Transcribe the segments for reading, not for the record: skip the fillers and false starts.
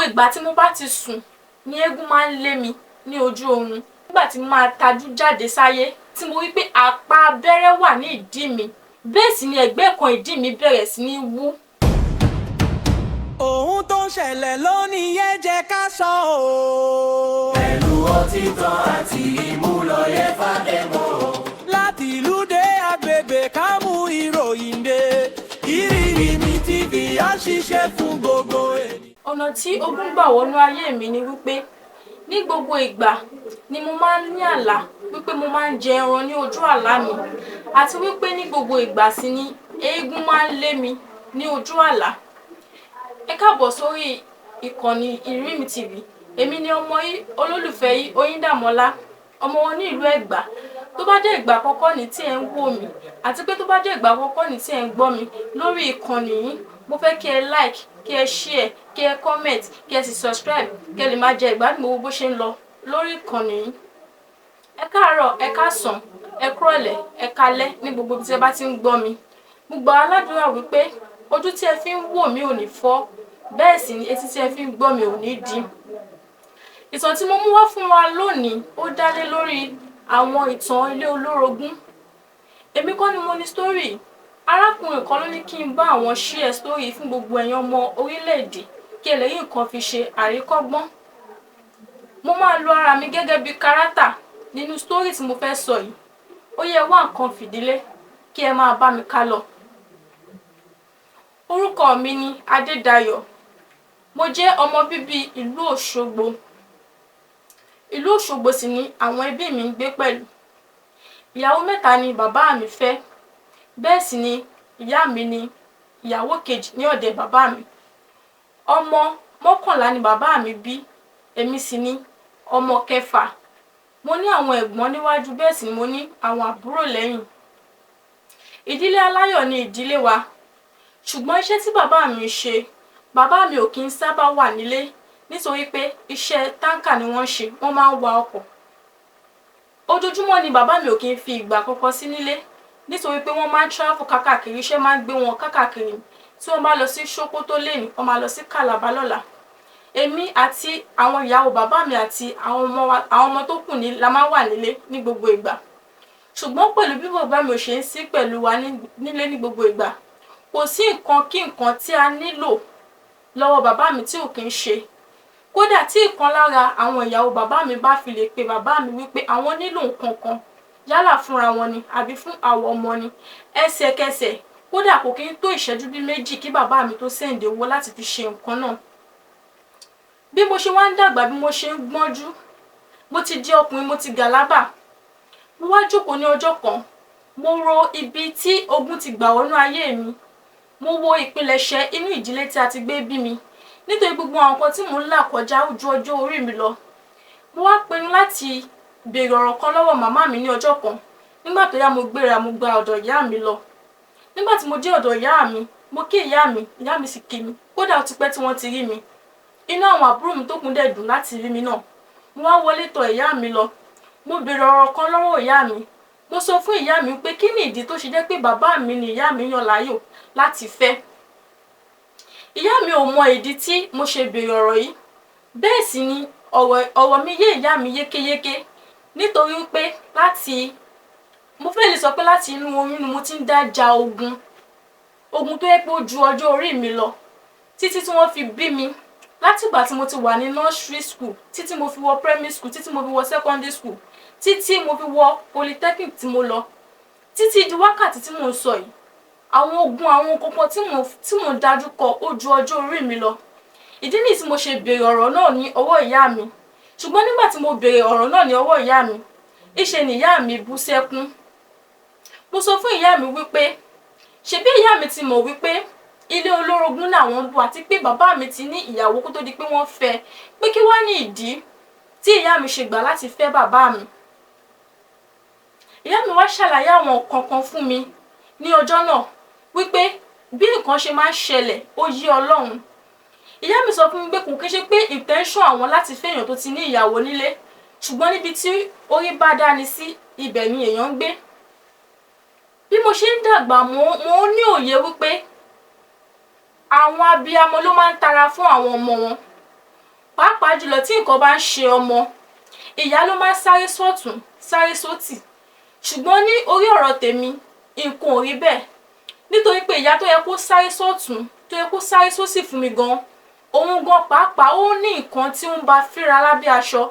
ìgbà tí mo bá ti sùn ni eégún máa ń lé mi ní ojú oorun. Nígbà tí mo máa tajú jáde sáyé, tí mo rí pé àpá abẹ́rẹ́ wà ní ìdí mi, bẹ́ẹ̀ sì ni ẹ̀gbẹ́ kan ìdí mi bẹ̀rẹ̀ sí ní wú. Ohun tó ń ṣẹlẹ̀ lónìí yẹn jẹ́ ká sọ o. Pẹ̀lú òtítọ́ àti ìmúlòye fàdémọ̀. Láti ìlú dé agbègbè, ká mú ìròyìn dé. Ìrírí mi TV á ṣiṣẹ́ fún gbogbo ènìyàn. Ọ̀nà tí ogun gbà wọnú ayé mi ni wípé ní gbogbo ìgbà ni mo máa ń ní àlá wípé mo máa ń jẹ ẹran ní ojú àlá mi, àti wípé ní gbogbo ìgbà sì ni eégún máa ń lé mi ní ojú àlá. Ẹ káàbọ̀ sórí ìkànnì Ìrírí TV. Èmi ni ọmọ yín, olólùfẹ́ yín, Oyíndàmọ́lá, ọmọ wọn ní ìlú Ẹ̀gbá. Tó bá jẹ́ ìgbà àkọ́kọ́ ní tí ẹ̀ ń wò mí, àti pé tó bá jẹ́ ìgbà àkọ́kọ́ ní tí ẹ̀ ń gbọ́ mi lórí ìkànnì yìí, mo fẹ́ kí ẹ like, kí ẹ share, kí ẹ comment, kí ẹ sì subscribe, kí ẹ lè máa jẹ ìgbádùn gbogbo bó ṣe ń lọ lórí ìkànnì yìí. Ẹ káàárọ̀, ẹ káàsán, ẹ kúrọ̀lẹ́, ẹ kálẹ́ ní gbogbo ibi tí ẹ bá ti ń gbọ́ mi. Mo gbà á ládùúrà wípé ojú tí ẹ fi ń wò mí ò ní fọ́, bẹ́ẹ̀ sì ni etí tí ẹ fi ń gbọ́ mi ò ní di. Ìtàn tí mo mú wá fún wa lónìí, ó dá lé lórí àwọn ìtàn ilé olórogún. Èmi kọ́ ni mo ní story. Arákùnrin kan ló ní kí n bá àwọn share story fún gbogbo ẹ̀yin ọmọ orílẹ̀-èdè, kí ẹ lè rí nǹkan fi ṣe àríkọ́gbọ́n. Mo máa lo ara mi gẹ́gẹ́ bí character nínú story tí mo fẹ́ sọ yìí. Ó yẹ, wá nǹkan fìdílé kí ẹ máa bá mi ká lọ. Orúkọ mi ni Adédayọ̀. Mo jẹ́ ọmọ bíbí ìlú Òṣogbo. Ìlú Òṣogbo sì ni àwọn ẹbí mi ń gbé pẹ̀lú. Ìyàwó mẹ́ta ni bàbá mi fẹ́, bẹ́ẹ̀ sì ni ìyá mi ni ìyàwó kejì ní ọ̀dẹ̀ bàbá mi. Ọmọ 11 ni bàbá mi bí, èmi sì ni ọmọ kẹfà. Mo ní àwọn ẹ̀gbọ́n níwájú, bẹ́ẹ̀ sì ni mo ní àwọn àbúrò lẹ́yìn. Ìdílé aláyọ̀ ni ìdílé wa, ṣùgbọ́n iṣẹ́ tí bàbá mi ń ṣe, bàbá mi ò kí ń sábà wà nílé, nítorí pé iṣẹ́ tanker ni wọ́n ń ṣe, wọ́n máa ń wa ọkọ̀. Ojoojúmọ́ ni bàbá mi ò kí ń fi ìgbà kankan sí nílé, nítorí pé wọ́n máa ń travel kákàkiri, iṣẹ́ máa ń gbé wọn kákàkiri. Tí wọ́n bá lọ sí Sókótó lénìí, wọ́n máa lọ sí Kàlàbá lọ́la. Èmi àti àwọn ìyàwó bàbá mi àti àwọn ọmọ wa, àwọn ọmọ tó kù ní la máa ń wà nílé ní gbogbo ìgbà. Ṣùgbọ́n pẹ̀lú bí bàbá mi ò ṣe ń sí pẹ̀lú wa nílé ní gbogbo ìgbà, kò sí nǹkan kí nǹkan tí a nílò lọ́wọ́ bàbá mi tí ò kí ń ṣe. Kódà tí ìkan lára àwọn ìyàwó bàbá mi bá fi lè pe bàbá mi wípé àwọn nílò nǹkan kan, yálà fúnra wọn ni àbí fún àwọn ọmọ ni, ẹsẹ̀kẹsẹ̀, kódà kò kí ń tó ìṣẹ́jú bí 2 kí bàbá mi tó send owó láti fi ṣe nǹkan náà. Bí mo ṣe wá ń dàgbà, bí mo ṣe ń gbọ́njú, mo ti di ọkùnrin, mo ti gàlábà. Mo wá jókòó ní ọjọ́ kan, mo ro ibi tí ogun ti gbà wọnú ayé mi. Mo wo ìpilẹ̀ṣẹ̀ inú ìdílé tí a ti gbé bí mi, nítorí gbogbo àwọn nǹkan tí mò ń là kọjá ó ju ọjọ́ orí mi lọ. Mo wá pinnu láti béèrè ọ̀rọ̀ kan lọ́wọ́ màmá mi ní ọjọ́ kan. Nígbà tó yá, mo gbéra, mo gba ọ̀dọ̀ ìyá mi lọ. Nígbà tí mo dé ọ̀dọ̀ ìyá mi, mo kí ìyá mi, ìyá mi sì kí mi. Kódà ó ti pẹ́ tí wọ́n ti rí mi. Inú àwọn àbúrò mi tó kù dẹ̀ dùn láti rí mi náà. Mo wá wọlé tọ̀ ìyá mi lọ. Mo béèrè ọ̀rọ̀ kan lọ́wọ́ ìyá mi. Mo sọ fún ìyá mi pé kí ni ìdí tó ṣe jẹ́ pé bàbá mi ni ìyá mi yàn láàyò láti fẹ́. Ìyá mi ò mọ ìdí tí mo ṣe béèrè ọ̀rọ̀ yìí, bẹ́ẹ̀ sì ni ọ̀rọ̀ mi yé ìyá mi yékéyéké, nítorí pé láti, mo fẹ́ lè sọ pé láti inú oyún ni mo ti ń dá ja ogun, ogun tó yẹ pé ó ju ọjọ́ orí mi lọ, títí tí wọ́n fi bí mi. Látìgbà tí mo ti wà ní nursery school, títí mo fi wọ primary school, títí mo fi wọ secondary school, títí mo fi wọ polytechnic tí mo lọ, títí di wákàtí tí mò ń sọ yìí, àwọn ogun, àwọn kankan tí mò ń dájú kọ, ó ju ọjọ́ orí mi lọ. Ìdí nìyí tí mo ṣe béèrè ọ̀rọ̀ náà ní ọwọ́ ìyá mi. Ṣùgbọ́n nígbà tí mo béèrè ọ̀rọ̀ náà ní ọwọ́ ìyá mi, ìṣe ni ìyá mi bú sẹ́kún. Mo sọ fún ìyá mi wípé ṣebí ìyá mi ti mọ̀ wípé ilé olórogún làwọn ń bọ̀, àti pé bàbá mi ti ní ìyàwó kó tó di pé wọ́n fẹ́, pé kí wá ní ìdí tí ìyá mi ṣe gbà láti fẹ́ bàbá mi. Ìyá mi wá ṣàlàyé àwọn nǹkan kan fún mi ní ọjọ́ náà, wípé bí nǹkan ṣe máa ń ṣẹlẹ̀, ó yé Ọlọ́run. Ìyá mi sọ fún mi pé kò kí ń ṣe pé intention àwọn láti fẹ́ èèyàn tó ti ní ìyàwó nílé, ṣùgbọ́n níbi tí orí bá dání sí, ibẹ̀ ni èèyàn ń gbé. Bí mo ṣe ń dàgbà, mo ní òye wípé àwọn abiyamọ ló máa ń tara fún àwọn ọmọ wọn. Pàápàá jùlọ tí nǹkan bá ń ṣe ọmọ, ìyá ló máa ń sáré sọ́tùn sáré sótì. Ṣùgbọ́n ní orí ọ̀rọ̀ tèmi, nǹkan ò rí bẹ́ẹ̀, nítorí pé ìyá tó yẹ kó sáré sọ́tùn, tó yẹ kó sáré sósì fún mi gan, òun gan pàápàá ó ní nǹkan tí ó ń ba fínra lábẹ́ aṣọ.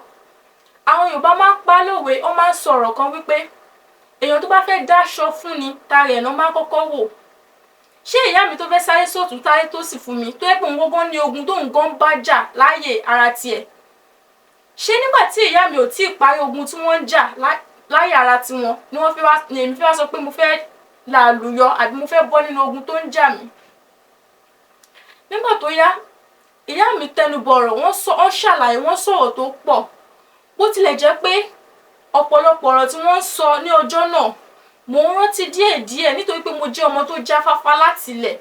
Àwọn Yorùbá máa ń pa lówe, wọ́n máa ń sọ ọ̀rọ̀ kan wípé èèyàn tó bá fẹ́ dáṣọ fún ni, tara ẹ̀ náà máa ń kọ́kọ́ wò. Ṣé ìyá mi tó fẹ́ sáré sọ́tùn sáré sósì fún mi, tó yẹ pé òun gangan ní ogun tóun gan bá jà láàyè ara tiẹ̀, ṣé nígbà tí ìyá mi ò tí ì parí ogun tí wọ́n ń jà láyé ara tiwọn ni wọ́n fẹ́ wá ni èmi fẹ́ wá sọ pé mo fẹ́ làlùyọ àbí mo fẹ́ bọ́ nínú ogun tó ń jà mí? Nígbà tó yá, ìyá mi tẹnubọ ọ̀rọ̀, wọ́n sọ, wọ́n ṣàlàyé, wọ́n sọ̀rọ̀ tó pọ̀. Bó tilẹ̀ jẹ́ pé ọ̀pọ̀lọpọ̀ ọ̀rọ̀ tí wọ́n ń sọ ní ọjọ́ náà, mò ń rántí díẹ̀díẹ̀, nítorí pé mo jẹ́ ọmọ tó jáfáfá láti ilẹ̀,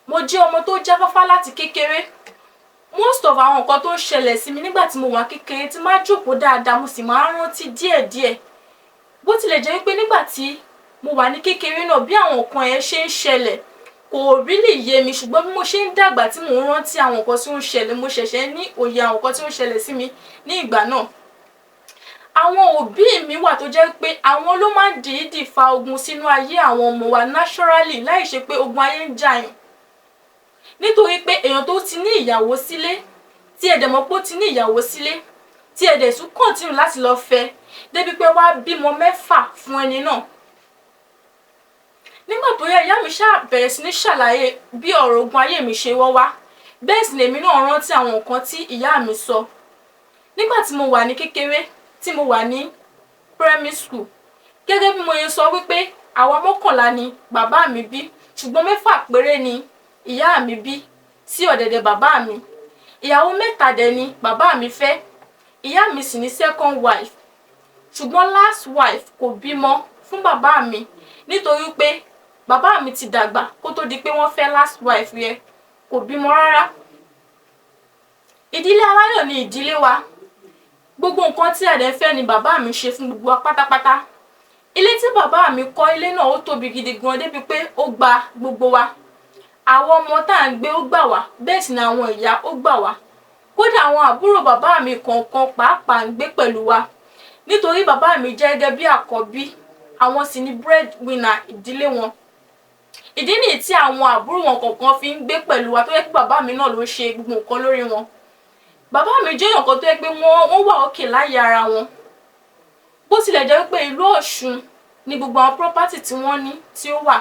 mo jẹ́ ọmọ tó jáfáfá láti kékeré. Most of àwọn nǹkan tó ń ṣẹlẹ̀ sí mi nígbà tí mo wà kékeré, tí máa jókòó dáadáa, mo sì máa ń rántí díẹ̀díẹ̀. Bó tilẹ̀ jẹ́ wípé nígbà tí mo wà ní kékeré náà, bí àwọn nǹkan yẹn ṣe ń ṣẹlẹ̀ kò really yé mi, ṣùgbọ́n bí mo ṣe ń dàgbà tí mò ń rántí àwọn nǹkan tí ó ń ṣẹlẹ̀, mo ṣẹ̀ṣẹ̀ ní òye àwọn nǹkan tí ó ń ṣẹlẹ̀ sí mi ní ìgbà náà. Àwọn òbí mi wà tó jẹ́ pé àwọn ló máa ń dìídì fa ogun sínú ayé àwọn ọmọ wa naturally, láì ṣe pé ogun ayé ń jàyàn, nítorí pé èèyàn tó ti ní ìyàwó sílé, tí ẹ dẹ̀ mọ̀ pé ó ti ní ìyàwó sílé, tí ẹ dẹ̀ tún continue láti lọ fẹ́, débi pé wá bímọ 6 fún ẹni náà. Nígbà tó yá, ìyá mi ṣáà bẹ̀rẹ̀ sí ní ṣàlàyé bí ọ̀rọ̀ ogun ayé mi ṣe wọ́ wá. Bẹ́ẹ̀ sì lèmi náà rántí àwọn nǹkan tí ìyá mi sọ nígbà tí mo wà ní kékeré, tí mo wà ní primary school. Gẹ́gẹ́ bí mo ṣe sọ wípé àwa 11 ni bàbá mi bí, ṣùgbọ́n 6 péré ni ìyá mi bí sí ọ̀dẹ̀dẹ̀ bàbá mi. Ìyàwó 3 dẹ̀ ni bàbá mi fẹ́. Ìyá mi sì ní second wife, ṣùgbọ́n last wife kò bímọ fún bàbá mi, nítorí pé bàbá mi ti dàgbà kó tó di pé wọ́n fẹ́ last wife yẹn, kò bímọ rárá. Ìdílé aláyọ̀ ni ìdílé wa. Gbogbo nǹkan tí a dẹ̀ fẹ́ ni bàbá mi ṣe fún gbogbo wa pátápátá. Ilé tí bàbá mi kọ́, ilé náà ó tóbi gidi gan, débi pé ó gba gbogbo wa. Àwọn ọmọ tá à ń gbé, ó gbà wá, bẹ́ẹ̀ sì ni àwọn ìyá ó gbà wá. Kódà àwọn àbúrò bàbá mi kọ̀ọ̀kan pàápàá ń gbé pẹ̀lú wa, nítorí bàbá mi jẹ́ gẹ́gẹ́ bí àkọ́bí, àwọn sì ni breadwinner ìdílé wọn. Ìdí nìyí tí àwọn àbúrò wọn kọ̀ọ̀kan fi ń gbé pẹ̀lú wa, tó yẹ pé bàbá mi náà ló ń ṣe gbogbo nǹkan lórí wọn. Bàbá mi jẹ́ èèyàn kan tó yẹ pé wọ́n wà òkè láyé ara wọn. Bó tilẹ̀ jẹ́ wípé ìlú Ọ̀ṣun ni gbogbo àwọn property tí wọ́n ní tí ó wà,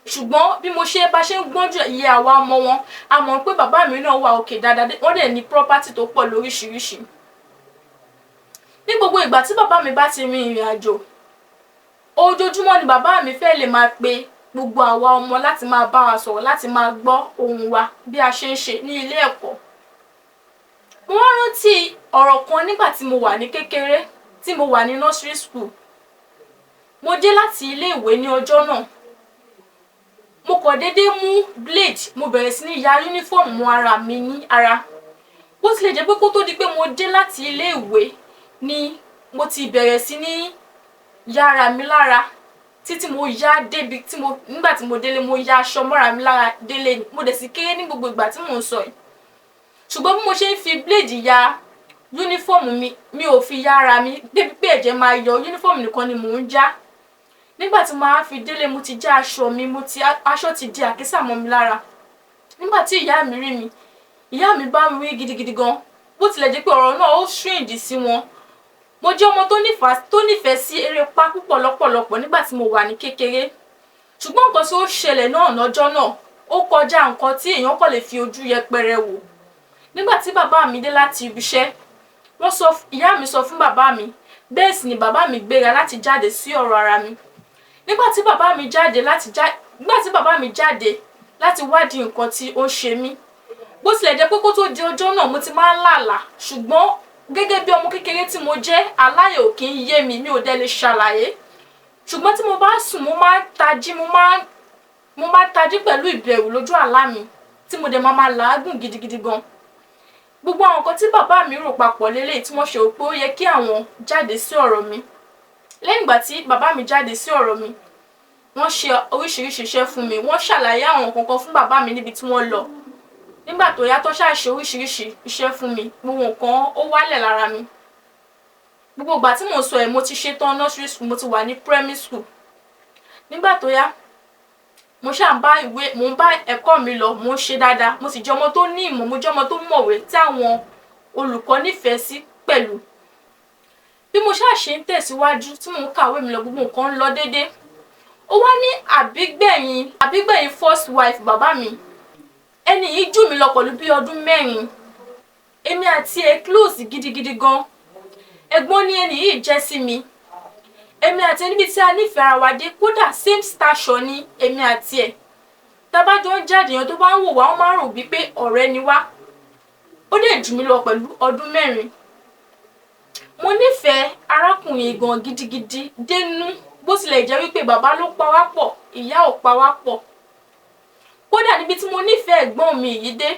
ṣùgbọ́n bí mo ṣe bá ṣe ń gbọ́njú iye àwa ọmọ wọn, a mọ̀ pé bàbá mi náà wà òkè dáadáa, wọ́n dẹ̀ ní property tó pọ̀ lóríṣiríṣi. Ní gbogbo ìgbà tí bàbá mi bá ti rin ìrìn àjò, ojoojúmọ́ ni bàbá mi fẹ́ lè máa pe gbogbo àwa ọmọ láti máa bá wa sọ̀rọ̀, láti máa gbọ́ ohùn wa bí a ṣe ń ṣe ní ilé ẹ̀kọ́. Mo wá rántí ọ̀rọ̀ kan nígbà tí mo wà ní kékeré, tí mo wà ní nursery school. Mo dé láti ilé ìwé ní ọjọ́ náà, mo kàn déédéé mú blade, mo bẹ̀rẹ̀ sí ní ya uniform mọ́ ara mi ní ara. Bó tilẹ̀ jẹ́ pé kó tó di pé mo dé láti ilé ìwé ni mo ti bẹ̀rẹ̀ sí ní ya ara mi lára, títí mo ya débi tí mo, nígbà tí mo délé, mo ya aṣọ mọ́ra mi lára délé. Mo dẹ̀ sì kéré ní gbogbo ìgbà tí mò ń sọ yìí. Ṣùgbọ́n bí mo ṣe ń fi blade ya uniform mi, mi ò fi ya ara mi débi pé ẹ̀jẹ̀ máa yọ, uniform nìkan ni mò ń já. Nígbà tí mo máa fi délé, mo ti já aṣọ mi, mo ti aṣọ ti di àkísà mọ́ mi lára. Nígbà tí ìyá mi rí mi, ìyá mi bá mi wí gidigidi gan, bó tilẹ̀ jẹ́ pé ọ̀rọ̀ náà ó strange sí wọn. Mo jẹ́ ọmọ tó nífẹ̀ẹ́ sí erépá púpọ̀ lọ́pọ̀lọpọ̀ nígbà tí mo wà ní kékeré, ṣùgbọ́n nǹkan tí ó ṣẹlẹ̀ náà lọ́jọ́ náà, ó kọjá nǹkan tí èèyàn kàn lè fi ojú yẹpẹrẹ wò. Nígbà tí bàbá mi dé láti ibi iṣẹ́, wọ́n sọ, ìyá mi sọ fún bàbá mi, bẹ́ẹ̀ sì ni bàbá mi gbéra láti jáde sí ọ̀rọ̀ ara mi. Nígbà tí bàbá mi jáde láti wádìí nǹkan tí ó ń ṣe mí, bó tilẹ̀ jẹ́ pé kó tó di ọjọ́ náà mo ti máa ń làlà, ṣùgbọ́n gẹ́gẹ́ bí ọmọ kékeré tí mo jẹ́, aláyè ò kí ń yé mi, mi ò dẹ̀ lè ṣàlàyé. Ṣùgbọ́n tí mo bá sùn, mo máa ń tají, mo máa ń tají pẹ̀lú ìbẹ̀rù lójú àlá mi, tí mo dẹ̀ máa máa làágùn gidigidi gan. Gbogbo àwọn nǹkan tí bàbá mi rò papọ̀ lélẹ́yìí tí wọ́n ṣe rò pé ó yẹ kí àwọn jáde sí ọ̀rọ̀ mi. Lẹ́yìn ìgbà tí bàbá mi jáde sí ọ̀rọ̀ mi, wọ́n ṣe oríṣiríṣi iṣẹ́ fún mi, wọ́n ṣàlàyé àwọn nǹkan kan fún bàbá mi níbi tí wọ́n lọ. Nígbà tí bàbá mi dé, Nígbà tó yá tó ṣáà ṣe oríṣiríṣi iṣẹ́ fún mi, gbogbo nǹkan ó wálẹ̀ lára mi. Gbogbo ìgbà tí mò ń sọ ẹ̀, mo ti ṣe tán nursery school, mo ti wà ní primary school. Nígbà tó yá, mo ṣáà ń bá ìwé, mò ń bá ẹ̀kọ́ mi lọ, mò ń ṣe dáadáa. Mo sì jẹ́ ọmọ tó ní ìmọ̀, mo jẹ́ ọmọ tó mọ̀wé tí àwọn olùkọ́ nífẹ̀ẹ́ sí pẹ̀lú. Bí mo ṣáà ṣe ń tẹ̀síwájú tí mò ń kàwé mi lọ, gbogbo nǹkan ń lọ déédé. Ó wá ní àbígbẹ̀yìn first wife bàbá mi. Ẹni yìí jù mí lọ pẹ̀lú bí ọdún 4. Èmi àti ẹ̀ close gidigidi gan. Ẹ̀gbọ́n ni ẹni yìí jẹ́ sí mi. Èmi àti ẹni bíi tí a nífẹ̀ẹ́ ara wa dé, kódà same station ni èmi àti ẹ̀. Tá bá jọ ń jáde, èèyàn tó bá ń wò wá, wọ́n máa ń rò bí pé ọ̀rẹ́ ni wá. Ó dẹ̀ jù mí lọ pẹ̀lú ọdún 4. Mo nífẹ̀ẹ́ arákùnrin gan gidigidi dénú, bó tilẹ̀ jẹ́ wípé bàbá ló pa wá pọ̀, ìyá ò pa wá pọ̀. Kódà níbi tí mo nífẹ̀ẹ́ ẹ̀gbọ́n mi yìí dé,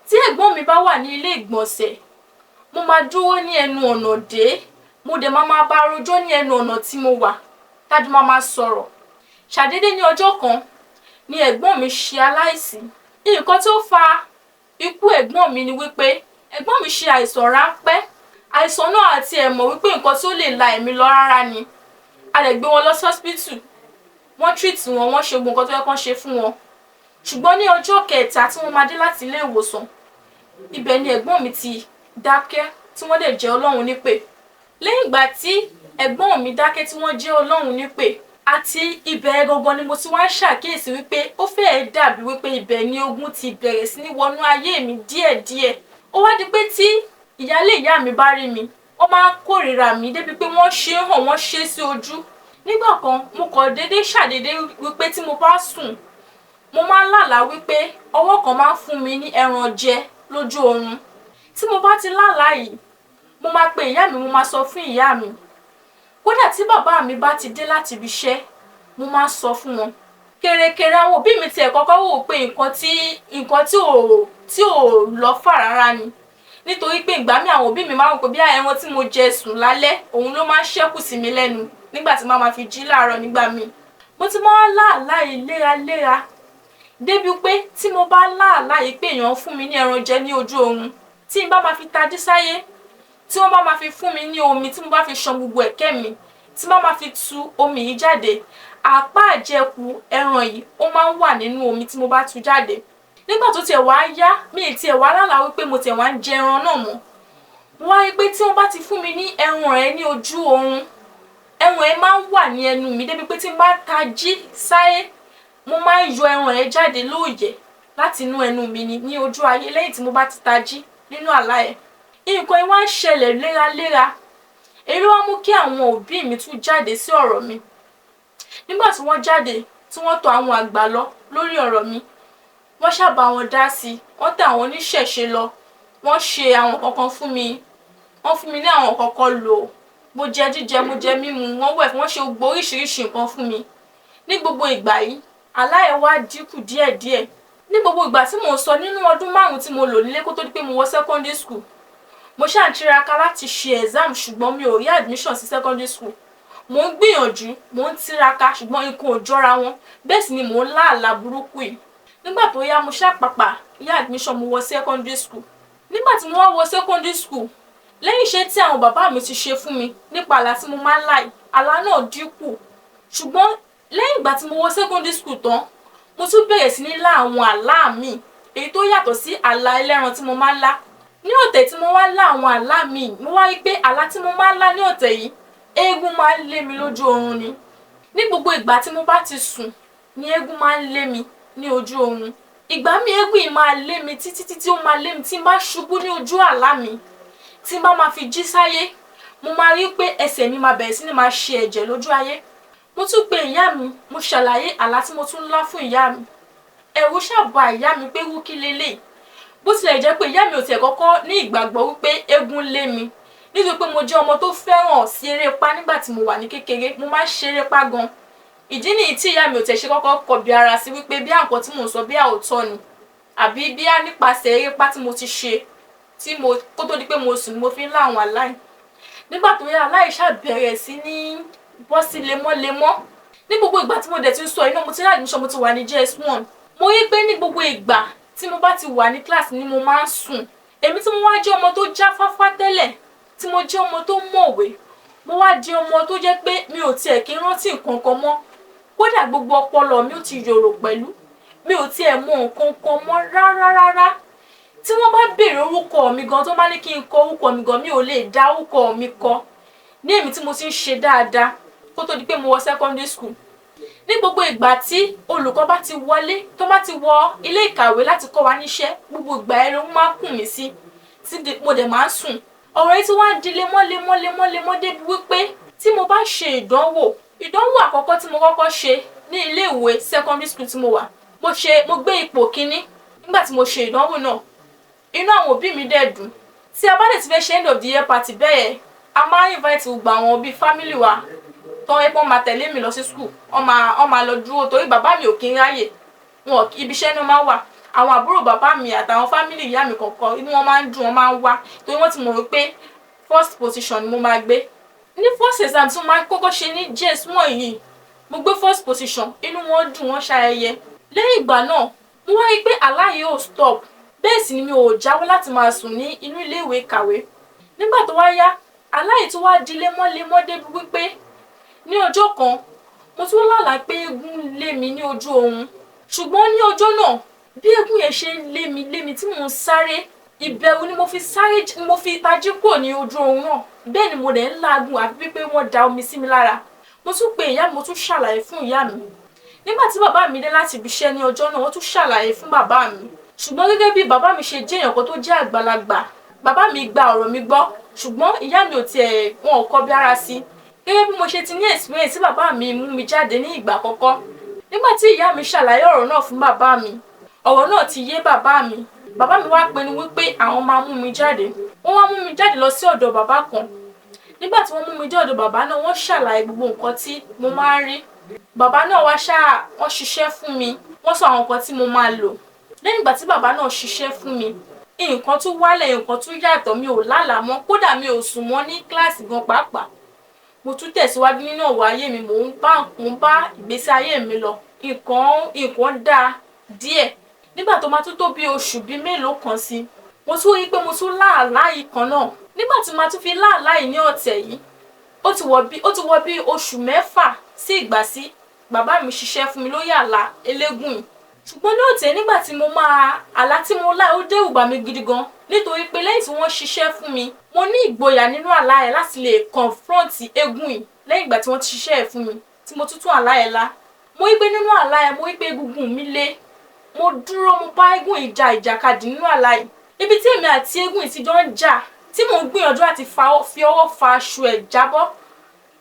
tí ẹ̀gbọ́n mi bá wà ní ilé ìgbọ̀nsẹ̀, mo máa dúró ní ẹnu ọ̀nà dé, mo dẹ̀ máa máa bá rojọ́ ní ẹnu ọ̀nà tí mo wà, tájú máa máa sọ̀rọ̀. Ṣàdédé ní ọjọ́ kan ni ẹ̀gbọ́n mi ṣe aláìsí. Nǹkan tó fa ikú ẹ̀gbọ́n mi ni wípé ẹ̀gbọ́n mi ṣe àìsàn ráńpẹ́. Àìsàn náà àti ẹ̀ mọ̀ wípé nǹkan tí ó lè la ẹ̀mí lọ rárá ni. A lè gbé wọn lọ sí hospital, wọ́n treat wọn, wọ́n ṣe gbogbo nǹkan tó yẹ kán ṣe fún wọn. Ṣùgbọ́n ní ọjọ́ kẹta tí wọ́n máa dé láti ilé ìwòsàn, ibẹ̀ ni ẹ̀gbọ́n mi ti dákẹ́ tí wọ́n dẹ̀ jẹ́ Ọlọ́run nípè. Lẹ́yìn ìgbà tí ẹ̀gbọ́n mi dákẹ́ tí wọ́n jẹ́ Ọlọ́run nípè, àti ibẹ̀ gangan ni mo ti wá ń ṣàkíyèsí wípé ó fẹ́ẹ́ dàbí wípé ibẹ̀ ni ogun ti bẹ̀rẹ̀ sí ní wọnú ayé mi díẹ̀díẹ̀. Ó wá di pé tí ìyálé ìyá mi bá rí mi, wọ́n máa ń kórìíra mi débi pé wọ́n ṣe é hàn, wọ́n ṣe é sí ojú. Nígbà kan, mo kàn déédéé ṣàdédé wípé tí mo bá sùn, mo máa ń lálàá wípé ọwọ́ kan máa ń fún mi ní ẹran jẹ lójú oorun. Tí mo bá ti lálàá yìí, mo máa pe ìyá mi, mo máa sọ fún ìyá mi. Kódà tí bàbá mi bá ti dé láti ibi iṣẹ́, mo máa sọ fún wọn. Kèrèkèrè àwọn òbí mi tiẹ̀ kọ́kọ́ wò pé nǹkan tí ò lọ fà rárá ni. Nítorí pé ìgbà mí àwọn òbí mi máa ń rò pé bí ẹran tí mo jẹ sùn lálẹ́, òun ló máa ń ṣẹ́kù sí mi lẹ́nu nígbà tí màá ma fi jí láàárọ̀ nígbà mi. Mo ti máa ń lá àlá yìí léraléra débi pé tí mo bá lá àlá yìí pé èèyàn fún mi ní ẹran jẹ ní ojú oorun, tí n bá máa fi tají sáyé, tí wọ́n bá máa fi fún mi ní omi, tí mo bá fi ṣan gbogbo ẹ̀kẹ́ mi, tí bá máa fi tu omi yìí jáde, àpá àjẹkù ẹran yìí ó máa ń wà nínú omi tí mo bá tu jáde. Nígbà tó tiẹ̀ wá yá, mi ì tiẹ̀ wá lálàá wípé mo tiẹ̀ wá ń jẹ ẹran náà mọ́. Mo wá rí pé tí wọ́n bá ti fún mi ní ẹran rẹ̀ ní ojú oorun, ẹran ẹ̀ máa ń wà ní ẹnu mi débi pé tí n bá tají sáyé, mo máa ń yọ ẹran ẹ̀ jáde lóòyẹ̀ láti inú ẹnu mi ni ní ojú ayé lẹ́yìn tí mo bá ti tají nínú àlá ẹ̀. Nǹkan yìí wá ń ṣẹlẹ̀ léraléra. Èyí ló wá mú kí àwọn òbí mi tún jáde sí ọ̀rọ̀ mi. Nígbà tí wọ́n jáde, tí wọ́n tọ àwọn àgbà lọ lórí ọ̀rọ̀ mi, wọ́n ṣàbà wọn dá sí i, wọ́n tẹ àwọn oníṣẹ̀ṣe lọ, wọ́n ṣe àwọn kankan fún mi, wọ́n fún mi ní àwọn kankan lò. Mo jẹ jíjẹ, mo jẹ mímu, wọ́n wẹ̀, wọ́n ṣe gbogbo oríṣiríṣi nǹkan fún mi. Ní gbogbo ìgbà yìí, àlá ẹ̀ wá dínkù díẹ̀díẹ̀. Ní gbogbo ìgbà tí mò ń sọ nínú ọdún 5 tí mo lò nílé kó tó di pé mo wọ secondary school, mo ṣáà ń tiraka láti ṣe exam, ṣùgbọ́n mi ò rí admission sí secondary school. Mò ń gbìyànjú, mò ń tiraka, ṣùgbọ́n nǹkan ò jọra wọn. Bẹ́ẹ̀ sì ni mò ń lá àlá burúkú yìí. Nígbà tó yá, mo ṣáà pàpà rí admission, mo wọ secondary school. Nígbà tí mo wá wọ secondary school, lẹ́yìn iṣẹ́ tí àwọn bàbá mi ti ṣe fún mi nípa àlá tí mo máa ń lá yìí, àlá náà dínkù. Ṣùgbọ́n lẹ́yìn ìgbà tí mo wọ secondary school tán, mo tún bẹ̀rẹ̀ sí ní lá àwọn àlá mi, èyí tó yàtọ̀ sí àlá ẹlẹ́ran tí mo máa ń lá. Ní ọ̀tẹ̀ tí mo wá lá àwọn àlá mi, mo wá rí pé àlá tí mo máa ń lá ní ọ̀tẹ̀ yìí, eégún máa ń lé mi lójú oorun ni. Ní gbogbo ìgbà tí mo bá ti sùn ni eégún máa ń lé mi ní ojú oorun. Ìgbà mi eégún yìí máa lé mi títí títí ó máa lé mi tí n bá ṣubú ní ojú àlá mi, tí n bá máa fi jí sáyé, mo máa rí pé ẹsẹ̀ mi máa bẹ̀rẹ̀ sí ní máa ṣe ẹ̀jẹ̀ lójú ayé. Mo tún pe ìyá mi, mo ṣàlàyé àlá tí mo tún lá fún ìyá mi. Ẹ̀rù ṣà bà ìyá mi pé wú kí leléyìí. Bó tilẹ̀ jẹ́ pé ìyá mi ò tiẹ̀ kọ́kọ́ ní ìgbàgbọ́ wípé eégún lé mi, nítorí pé mo jẹ́ ọmọ tó fẹ́ràn sí erépá nígbà tí mo wà ní kékeré, mo máa ń ṣe erépá gan. Ìdí nìyí tí ìyá mi ò tiẹ̀ ṣe kọ́kọ́ kọbi ara sí wípé bí àǹkan tí mò ń sọ bí àòtọ́ ni, àbí bí á nípasẹ̀ erépá tí mo ti ṣe tí mo kó tó di pé mo sùn ni mo fi ń lá àwọn àlá yìí. Nígbà tó yá, àlá yìí ṣá bẹ̀rẹ̀ sí ní bọ́ sí lemọ́lemọ́. Ní gbogbo ìgbà tí mo dẹ̀ ti ń sọ iná, mo ti rí admission, mo ti wà ní JS1. Mo rí pé ní gbogbo ìgbà Tí mo bá ti wà ní kíláàsì ni mo máa ń sùn. Èmi tí mo wá jẹ́ ọmọ tó jáfáfá tẹ́lẹ̀, tí mo jẹ́ ọmọ tó mọ̀wé, mo wá di ọmọ tó jẹ́ pé mi ò tiẹ̀ kí ń rántí nǹkan kan mọ́. Kódà gbogbo ọpọlọ mi ó ti yòrò pẹ̀lú. Mi ò tiẹ̀ mọ nǹkan kan mọ́ rárá rárá. Tí wọ́n bá béèrè orúkọ mi gan, tó bá ní kí n kọ orúkọ mi gan, mi ò lè dá orúkọ mi kọ. Ní èmi tí mo ti ń ṣe dáadáa kó tó di pé mo wọ secondary school. Ní gbogbo ìgbà tí olùkọ́ bá ti wọlé, tó bá ti wọ ilé ìkàwé láti kọ́ wa níṣẹ́, gbogbo ìgbà yẹn ló máa ń kùn mí sí, tí mo dẹ̀ máa ń sùn. Ọ̀rọ̀ yìí tí wá ń di lemọ́ lemọ́ lemọ́ lemọ́ débi wípé tí mo bá ṣe ìdánwò, ìdánwò àkọ́kọ́ tí mo kọ́kọ́ ṣe ní ilé ìwé secondary school tí mo wà, mo ṣe, mo gbé ipò kíní nígbà tí mo ṣe ìdánwò náà. Inú àwọn òbí mi dẹ̀ dùn. Tí a bá dẹ̀ ti fẹ́ ṣe end of the year party bẹ́ẹ̀, a máa ń invite gbogbo àwọn bíi family wa tó ń pọ́n máa tẹ̀lé mi lọ sí school. Wọ́n máa lọ dúró torí bàbá mi ò kí ń ráyè wọn, ibi iṣẹ́ náà máa wà. Àwọn àbúrò bàbá mi àtàwọn family ìyá mi kọ̀ọ̀kan, inú wọn máa ń dùn, wọ́n máa ń wá torí wọ́n ti mọ̀ wípé first position ni mo máa gbé. Ní first exam tí mo máa kọ́kọ́ ṣe ní JS1 yìí, mo gbé first position, inú wọn dùn, wọ́n ṣayẹyẹ. Lẹ́yìn ìgbà náà, mo wá rí pé àlá yìí ò stop, bẹ́ẹ̀ sì ni mi ò jáwọ́ láti máa sùn ní inú ilé ìwé kàwé. Nígbà tó wá yá, àlá yìí tó wá di lemọ́lemọ́ débi wípé ní ọjọ́ kan, mo tún lálàá pé eégún ń lé mi ní ojú oorun. Ṣùgbọ́n ní ọjọ́ náà, bí eégún yẹn ṣe ń lé mi tí mò ń sáré, ìbẹ̀rù ni mo fi sáré, ni mo fi tají kúrò ní ojú oorun náà. Bẹ́ẹ̀ ni mo dẹ̀ ń làágùn àfi wípé wọ́n da omi sí mi lára. Mo tún pe ìyá mi, mo tún ṣàlàyé fún ìyá mi. Nígbà tí bàbá mi dé láti ibi iṣẹ́ ní ọjọ́ náà, wọ́n tún ṣàlàyé fún bàbá mi. Ṣùgbọ́n gẹ́gẹ́ bí bàbá mi ṣe jẹ́ èèyàn kan tó jẹ́ àgbàlagbà, bàbá mi gba ọ̀rọ̀ mi gbọ́, ṣùgbọ́n ìyá mi ò tiẹ̀, wọn ò kọbi ara sí. Gẹ́gẹ́ bí mo ṣe ti ní experience tí bàbá mi mú mi jáde ní ìgbà àkọ́kọ́, nígbà tí ìyá mi ṣàlàyé ọ̀rọ̀ náà fún bàbá mi, ọ̀rọ̀ náà ti yé bàbá mi. Bàbá mi wá pinnu wípé àwọn máa mú mi jáde. Wọ́n wá mú mi jáde lọ sí ọ̀dọ̀ bàbá kan. Nígbà tí wọ́n mú mi dé ọ̀dọ̀ bàbá náà, wọ́n ṣàlàyé gbogbo nǹkan tí mo máa ń rí. Bàbá náà wá ṣáà, wọ́n ṣiṣẹ́ fún mi, wọ́n sọ àwọn nǹkan tí mo máa lò. Lẹ́yìn ìgbà tí bàbá náà ṣiṣẹ́ fún mi, nǹkan tún wálẹ̀, nǹkan tún yàtọ̀. Mi ò lálàá mọ́, kódà mi ò sùn mọ́ ní kíláàsì gan pàápàá. Mo tún tẹ̀síwájú nínú ọ̀rọ̀ ayé mi, mò ń bá ìgbésí ayé mi lọ. Nǹkan dáa díẹ̀. Nígbà tó máa tún tó bí oṣù bíi mélòó kan sí, mo tún rí i pé mo tún láàlá yìí kan náà. Nígbà tí mo tún fi láàlá yìí ní ọ̀tẹ̀ yìí, ó ti wọ bí oṣù 6 sí ìgbà sí bàbá mi ṣiṣẹ́ fún mi lórí àlá eléégún yìí. Ṣùgbọ́n ní ọ̀tẹ̀, nígbà tí mo máa àlá tí mo lá, ó dẹ́rù bà mí gidi gan, nítorí pé lẹ́yìn tí wọ́n ṣiṣẹ́ fún mi, mo ní ìgboyà nínú àlá yẹn láti lè confront eégún yìí. Lẹ́yìn ìgbà tí wọ́n ti ṣiṣẹ́ ẹ̀ fún mi, tí mo tún tún àlá yẹn lá, mo rí pé nínú àlá yẹn, mo rí pé egungun mi le, mo dúró, mo bá eégún yìí jà ìjàkadì nínú àlá yìí. Ibi tí èmi àti eégún yìí ti jọ ń jà, tí mò ń gbìyànjú àti fi ọwọ́ fa aṣọ ẹ̀ jábọ́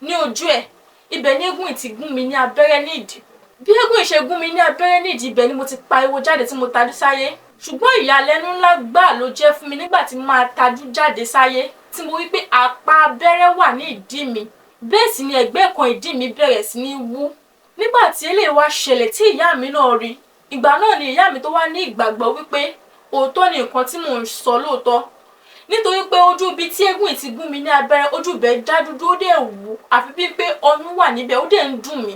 ní ojú ẹ̀, ibẹ̀ ni eégún yìí ti gún mi ní abẹ́rẹ́ ní ìdí. Bí eégún yìí ṣe gún mi ní abẹ́rẹ́ ní ìdí, ibẹ̀ ni mo ti pariwo jáde tí mo tajú sáyé. Ṣùgbọ́n ìyàlẹ́nu ńlá gbáà ló jẹ́ fún mi nígbà tí mo máa tajú jáde sáyé, tí mo rí pé àpá abẹ́rẹ́ wà ní ìdí mi, bẹ́ẹ̀ sì ni ẹ̀gbẹ́ kan ìdí mi bẹ̀rẹ̀ sí ní wú. Nígbà tí eléyìí wá ṣẹlẹ̀, tí ìyá mi náà rí, ìgbà náà ni ìyá mi tó wá ní ìgbàgbọ́ wípé òótọ́ ni nǹkan tí mò ń sọ lóòótọ́, nítorí pé ojú ibi tí eégún yìí ti gún mi ní abẹ́rẹ́, ojú ibẹ̀ dá dúdú, ó dẹ̀ wú àfi bíi pé ọyún wà níbẹ̀, ó dẹ̀ ń dùn mí.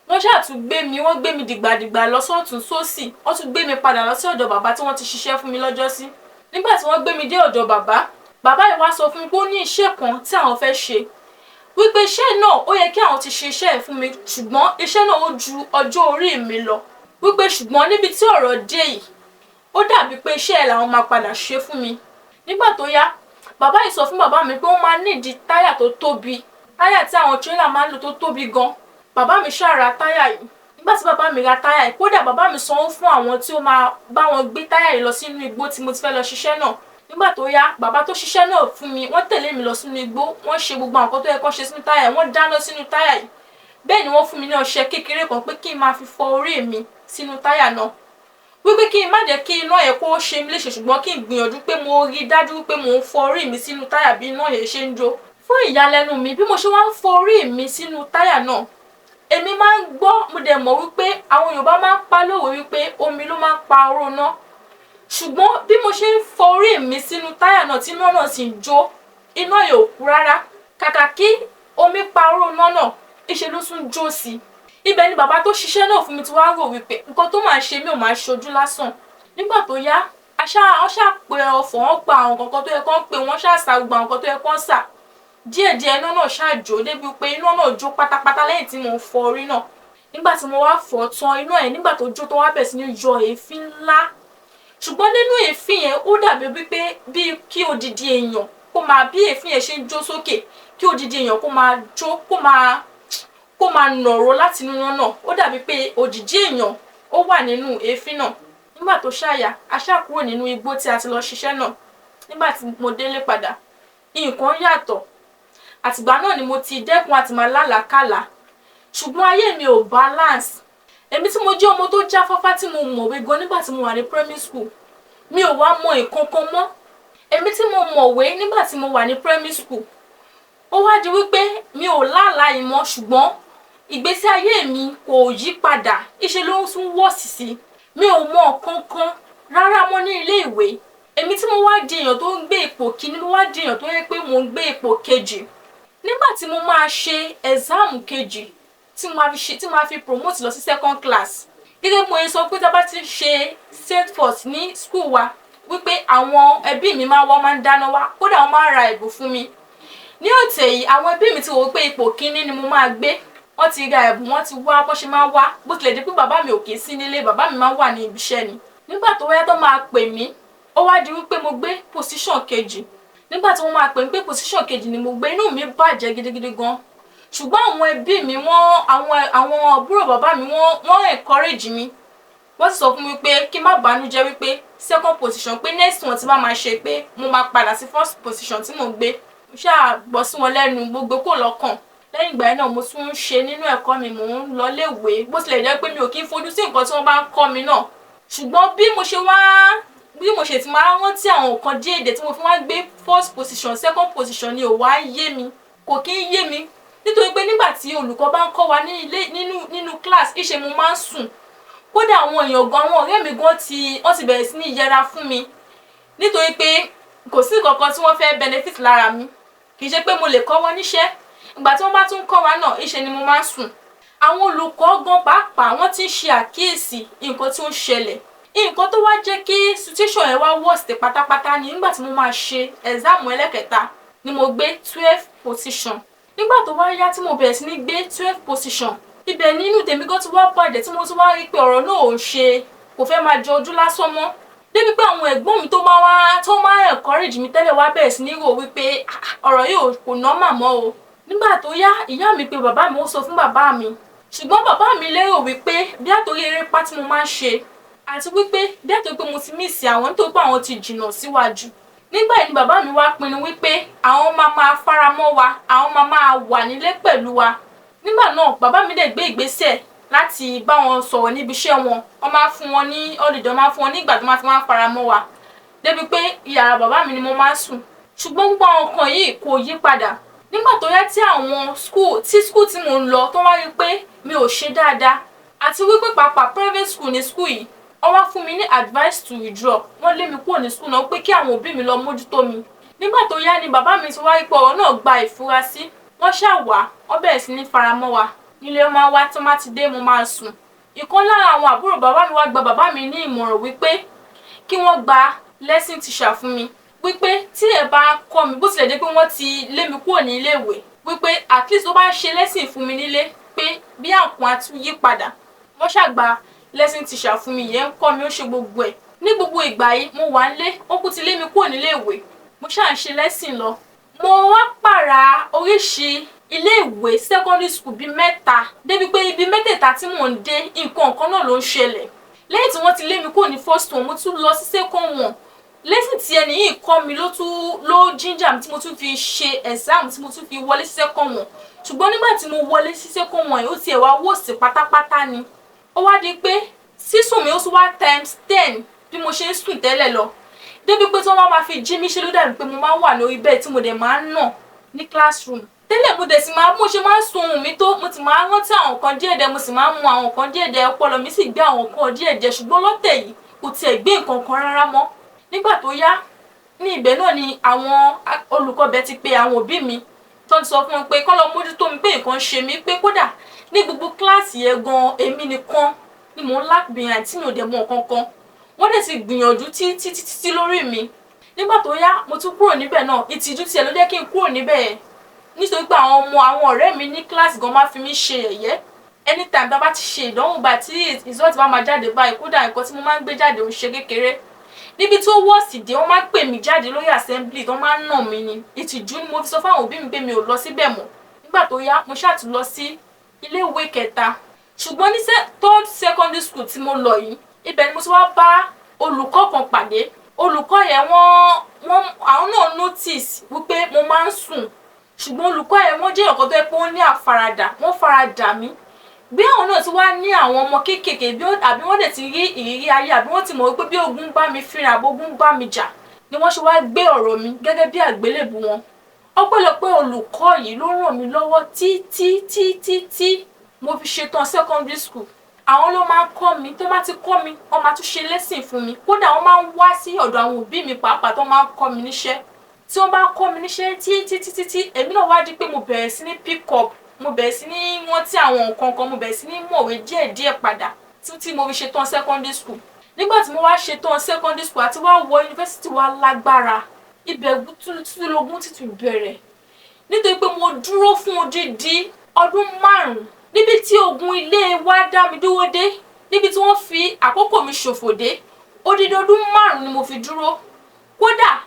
Wọ́n ṣáà tún gbé mi, wọ́n gbé mi dìgbàdìgbà lọ sọ́tún sósì, wọ́n tún gbé mi padà lọ sí ọ̀dọ̀ bàbá tí wọ́n ti ṣiṣẹ́ fún mi lọ́jọ́sí. Nígbà tí wọ́n gbé mi dé ọ̀dọ̀ bàbá, bàbá yìí wá sọ fún mi pé ó ní iṣẹ́ kan tí àwọn fẹ́ ṣe, wípé iṣẹ́ náà, ó yẹ kí àwọn ti ṣe iṣẹ́ ẹ̀ fún mi, ṣùgbọ́n iṣẹ́ náà ó ju ọjọ́ orí mi lọ, wípé ṣùgbọ́n níbi tí ọ̀rọ̀ dé yìí, ó dàbí pé iṣẹ́ ẹ̀ làwọn máa padà ṣe fún mi. Nígbà tó yá, bàbá yìí sọ fún bàbá mi pé wọ́n máa nídìí táyà tó tóbi, táyà tí àwọn tírélà máa ń lò tó tóbi gan. Bàbá mi ṣáà ra táyà yìí. Nígbà tí bàbá mi ra táyà yìí, kódà bàbá mi sanwó fún àwọn tí ó máa bá wọn gbé táyà yìí lọ sínú igbó tí mo ti fẹ́ lọ ṣiṣẹ́ náà. Nígbà tó yá, bàbá tó ṣiṣẹ́ náà fún mi, wọ́n tẹ̀lé mi lọ sínú igbó, wọ́n ṣe gbogbo àwọn nǹkan tó yẹ kó ṣe sínú táyà yìí, wọ́n dáná sínú táyà yìí. Bẹ́ẹ̀ ni wọ́n fún mi ní ọṣẹ kékeré kan pé kí n máa fi fọ orí mi sínú táyà náà, wípé kí n má jẹ́ kí iná yẹn kó ṣe mí léṣe, ṣùgbọ́n kí n gbìyànjú pé mo rí dájú pé mò ń fọ orí mi sínú táyà bí iná yẹn ṣe ń jó. Fún ìyàlẹ́nu mi, bí mo ṣe wá ń fọ orí mi sínú táyà náà, èmi máa ń gbọ́, mo dẹ̀ mọ̀ wípé àwọn Yorùbá máa ń pa lówe wípé omi ló máa ń pa oró iná. Ṣùgbọ́n bí mo ṣe ń fọ orí mi sínú táyà náà, tí iná náà sì ń jó, iná yẹn ò kú rárá. Kàkà kí omi pa oró iná náà, ìṣe ló tún jó sí i. Ibẹ̀ ni bàbá tó ṣiṣẹ́ náà fún mi ti wá rò wípé nǹkan tó máa ṣe mí ò máa ṣojú lásán. Nígbà tó yá, aṣá wọ́n ṣá pe ọfọ̀, wọ́n pa àwọn nǹkan tó yẹ kán pé, wọ́n ṣá sa gbogbo àwọn nǹkan tó yẹ kán sà. Díẹ̀díẹ̀ iná náà ṣá jó débi pé iná náà jó pátápátá lẹ́yìn tí mò ń fọ orí náà. Nígbà tí mo wá fọ̀ tán, iná yẹn nígbà tó jó tó wá bẹ̀rẹ̀ sí ní yọ èéfín ńlá. Ṣùgbọ́n nínú èéfín yẹn, ó dàbí wípé bí kí odidi èèyàn kó máa, bí èéfín yẹn ṣe ń jó sókè, kí odidi èèyàn kó máa jó, kó máa nàró láti inú iná náà. Ó dàbí pé òjìjí èèyàn ó wà nínú èéfín náà. Nígbà tó ṣàyà, a ṣá kúrò nínú igbó tí a ti lọ ṣiṣẹ́ náà. Nígbà tí mo délé padà, nǹkan yàtọ̀. Àtìgbà náà ni mo ti dẹ́kun àti máa lálàákàlà, ṣùgbọ́n ayé mi ò balance. Èmi tí mo jẹ́ ọmọ tó jáfáfá, tí mo mọ̀wé gan nígbà tí mo wà ní primary school, mi ò wá mọ nǹkan kan mọ́. Èmi tí mo mọ̀wé nígbà tí mo wà ní primary school, ó wá di wípé mi ò lálàá yìí mọ́, ṣùgbọ́n ìgbésí ayé mi kò yí padà, ìṣe ló ń tún worse sí. Mi ò mọ nǹkan kan rárá mọ́ ní ilé ìwé. Èmi tí mo wá di èèyàn tó ń gbé ipò kíní, mo wá di èèyàn tó yẹ pé mò ń gbé ipò kejì. Nígbà tí mo máa ṣe exam kejì tí mo máa fi ṣe, tí mo máa fi promote lọ sí second class, gẹ́gẹ́ bí mo ṣe sọ pé tá a bá ti ṣe set forth ní school wa, wípé àwọn ẹbí mi máa wá, máa ń dáná wá, kódà wọ́n máa ń ra ẹ̀bùn fún mi. Ní ọ̀tẹ̀ yìí, àwọn ẹbí mi ti wò ó pé ipò kíní ni mo máa gbé. Wọ́n ti ra ẹ̀bùn, wọ́n ti wá bó ṣe máa wá, bó tilẹ̀ jẹ́ pé bàbá mi ò kì í sí nílé, bàbá mi máa ń wà ní ibi iṣẹ́ ni. Nígbà tó wáyé tó máa pè mí, ó wá di wípé mo gbé position kejì. Nígbà tí wọ́n máa pè mí pé position kejì ni mo gbé, inú mi bàjẹ́ gidigidi gan. Ṣùgbọ́n àwọn ẹbí mi, wọ́n àwọn àbúrò bàbá mi, wọ́n encourage mi. Wọ́n sì sọ fún mi pé kí n má bànújẹ́, wípé second position, pé next one tí bá máa ṣe, pé mo máa padà sí first position tí mo gbé. Mo ṣáà gbọ́ sí wọn lẹ́nu, gbogbo kò lọ́kàn. Lẹ́yìn ìgbà yẹn náà, mo tún ń ṣe nínú ẹ̀kọ́ mi, mò ń lọ léèwé, bó tilẹ̀ jẹ́ pé mi ò kí ń fojú sí nǹkan tí wọ́n bá ń kọ́ mi náà. Ṣùgbọ́n bí mo ṣe wá, bí mo ṣe ti máa rántí àwọn nǹkan díẹ̀ tí mo fi wá gbé first position, second position ni ò wá yé mi, kò kí ń yé mi, nítorí pé nígbà tí olùkọ́ bá ń kọ́ wa ní ilé, nínú class, ìṣe mo máa ń sùn. Kódà àwọn èèyàn gan, àwọn ọ̀rẹ́ mi gan ti wọ́n ti bẹ̀rẹ̀ sí ní yẹra fún mi, nítorí pé kò sí nǹkan kan tí wọ́n fẹ́ benefit lára mi. Kì í ṣe pé mo lè kọ́ wọn níṣẹ́. Ìgbà tí wọ́n bá tún kọ́ wa náà, ìṣe ni mo máa ń sùn. Àwọn olùkọ́ gan pàápàá, wọ́n ti ń ṣe àkíyèsí nǹkan tí ó ń ṣẹlẹ̀. Nǹkan tó wá jẹ́ kí situation yẹn wá worst pátápátá ni nígbà tí mo máa ṣe exam ẹlẹ́kẹta ni mo gbé 12 position. Nígbà tó wá yá tí mo bẹ̀rẹ̀ sí ní gbé 12 position, ibẹ̀ nínú tèmi gan ti wá bàjẹ́, tí mo tún wá rí pé ọ̀rọ̀ náà ò ṣe, kò fẹ́ máa jọ ojú lásán mọ́, débi pé àwọn ẹ̀gbọ́n mi tó máa wá, tó máa encourage mi tẹ́lẹ̀, wá bẹ̀rẹ̀ sí ní rò wípé ọ̀rọ̀ yìí kò normal mọ́ o. Nígbà tó yá, ìyá mi pe bàbá mi, ó sọ fún bàbá mi, ṣùgbọ́n bàbá mi lérò wípé bí àtòrí erépá tí mo máa ń ṣe, àti wípé bí àtòrí pé mo ti miss àwọn, nítorí pé àwọn ti jìnnà síwájú. Nígbà yìí ni bàbá mi wá pinnu wípé àwọn máa máa faramọ́ wa, àwọn máa máa wà nílé pẹ̀lú wa. Nígbà náà, bàbá mi dẹ̀ gbé ìgbésẹ̀ láti bá wọn sọ̀rọ̀ níbi iṣẹ́ wọn. Wọ́n máa fún wọn ní holiday, wọ́n máa fún wọn ní ìgbà tó máa fi máa faramọ́ wa, débi pé yàrá bàbá mi ni mo máa ń sùn. Ṣùgbọ́n gbogbo àwọn nǹkan yìí kò yí padà. Nígbà tó yá, tí àwọn school, tí school tí mò ń lọ, tó wá rí pé mi ò ṣe dáadáa, àti wípé pàápàá private school ní school yìí, wọ́n wá fún mi ní advice to withdraw. Wọ́n lé mi kúrò ní school náà pé kí àwọn òbí mi lọ mójútó mi. Nígbà tó yá ni bàbá mi ti wá rí pé ọ̀rọ̀ náà gba ìfurasí. Wọ́n ṣáà wá, wọ́n bẹ̀rẹ̀ sí ní faramọ́ wa nílé. Wọ́n máa wá, tó má ti dé, mo máa sùn. Ìkan lára àwọn àbúrò bàbá mi wá gba bàbá mi ní ìmọ̀ràn wípé kí wọ́n gba lesson teacher fún mi, wípé tí ẹ bá kọ́ mi, bó tilẹ̀ jẹ́ pé wọ́n ti lé mi kúrò ní iléèwé, wípé at least ó bá ṣe lesson fún mi nílé, pé bí àǹkan á tún yí padà. Wọ́n ṣàgbà lesson teacher fún mi, yẹn ń kọ́ mi, ó ṣe gbogbo ẹ̀. Ní gbogbo ìgbà yìí mo wà nílé, ó kú ti lé mi kúrò nílé ìwé, mo ṣáà ń ṣe lesson lọ. Mo wá pààrà oríṣi iléèwé secondary school bíi mẹ́ta, débi pé ibi mẹ́tẹ̀ẹ̀ta tí mò ń dé, nǹkan kan náà ló ń ṣẹlẹ̀. Lẹ́yìn tí wọ́n ti lé mi kúrò ní first one, mo tún lọ sí second one. Lesson tí ẹni yìí kọ́ mi ló tún ló ginger mi tí mo tún fi ṣe exam, tí mo tún fi wọlé sí second one. Ṣùgbọ́n nígbà tí mo wọlé sí second one, ó tiẹ̀ wá worse pátápátá ni. Ó wá di pé sísùn mi ó tún wá times 10 bí mo ṣe ń sùn tẹ́lẹ̀ lọ, débi pé tí wọ́n máa fi jí mi, ṣe ló dàbí pé mo máa ń wà lórí bẹ́ẹ̀ tí mo dẹ̀ máa ń nà ní classroom. Tẹ́lẹ̀, mo dẹ̀ sì máa, mo ṣe máa ń sun ohùn mi tó, mo ti máa ń rántí àwọn nǹkan díẹ̀díẹ̀, mo sì máa ń mu àwọn nǹkan díẹ̀díẹ̀, ọpọlọ mi sì gbé àwọn nǹkan díẹ̀díẹ̀. Ṣùgbọ́n lọ́tẹ̀ yìí, kò tiẹ̀ gbé nǹkan kan rárá mọ́. Nígbà tó yá, ní ibẹ̀ náà ni àwọn olùkọ́ bẹ̀ ti pe àwọn òbí mi, tó ti sọ fún wọn pé kọ́ lọ mójútó mi, pé nǹkan ṣe mí, pé kódà ní gbogbo kíláàsì yẹn gan, èmi nìkan ni mò ń lag behind tí mi ò dẹ̀ mọ nǹkan kan. Wọ́n dẹ̀ ti gbìyànjú títí títí tí lórí mi. Nígbà tó yá, mo tún kúrò níbẹ̀ náà. Ìtìjú tiẹ̀ ló jẹ́ kí n kúrò níbẹ̀, nítorí pé àwọn ọmọ, àwọn ọ̀rẹ́ mi ní kíláàsì gan máa fi mí ṣe yẹ̀yẹ́. Anytime tá a bá ti ṣe ìdánwò báyìí, tí result bá máa jáde báyìí, kódà nǹkan tí mo máa ń gbé jáde ò ń ṣe kékeré. Níbi tó wọ́ọ̀sì dé, wọ́n máa ń pè mí jáde lórí assembly tó máa ń nà mí ni. Ìtìjú ni mo fi sọ fáwọn òbí mi pé mi ò lọ síbẹ̀ mọ́. Nígbà tó yá, mo ṣáà tún lọ sí iléèwé kẹta, ṣùgbọ́n ní third secondary school tí mo lọ yìí, ibẹ̀ ni mo ti wá bá olùkọ́ kan pàdé. Olùkọ́ yẹn, wọ́n àwọn náà notice wípé mo máa ń sùn, ṣùgbọ́n olùkọ́ yẹn, wọ́n jẹ́ ọ̀kan tó yẹ pé ó ní àfaradà. Wọ́n faradà mí. Bí àwọn náà ti wá ní àwọn ọmọ kéékèèké bí àbí wọ́n dẹ̀ ti rí ìrírí ayé, àbí wọ́n ti mọ̀ wípé bí ogun bá mi fínra àbí ogun bá mi jà ni, wọ́n ṣe wá gbé ọ̀rọ̀ mi gẹ́gẹ́ bí àgbélébù wọn. Ọpẹ́lọpẹ́ olùkọ́ yìí ló ràn mí lọ́wọ́ títí títí tí mo fi ṣetán secondary school. Àwọn ló máa ń kọ́ mi. Tó bá ti kọ́ mi, wọ́n máa tún ṣe lesson fún mi. Kódà, wọ́n máa ń wá sí ọ̀dọ̀ àwọn òbí mi pàápàá tó máa ń kọ́ mi níṣẹ́. Tí wọ́n bá kọ́ mi níṣẹ́ títí títí tí èmi náà wá di pé mo bẹ̀rẹ̀ sí ní pick up, mo bẹ̀rẹ̀ sí ní rántí àwọn nǹkan kan, mo bẹ̀rẹ̀ sí ní mọ̀wé díẹ̀díẹ̀ padà títí mo fi ṣetán secondary school. Nígbà tí mo wá ṣetán secondary school àti wá wọ yunifásitì, wa lágbára ibẹ̀ tún lógún títún bẹ̀rẹ̀, nítorí pé mo dúró fún odidi ọdún 5 níbi tí ogun ilé wa dá mi dúró dé, níbi tí wọ́n fi àkókò mi ṣòfò dé. Odidi ọdún 5 ni mo fi dúró. Kódà,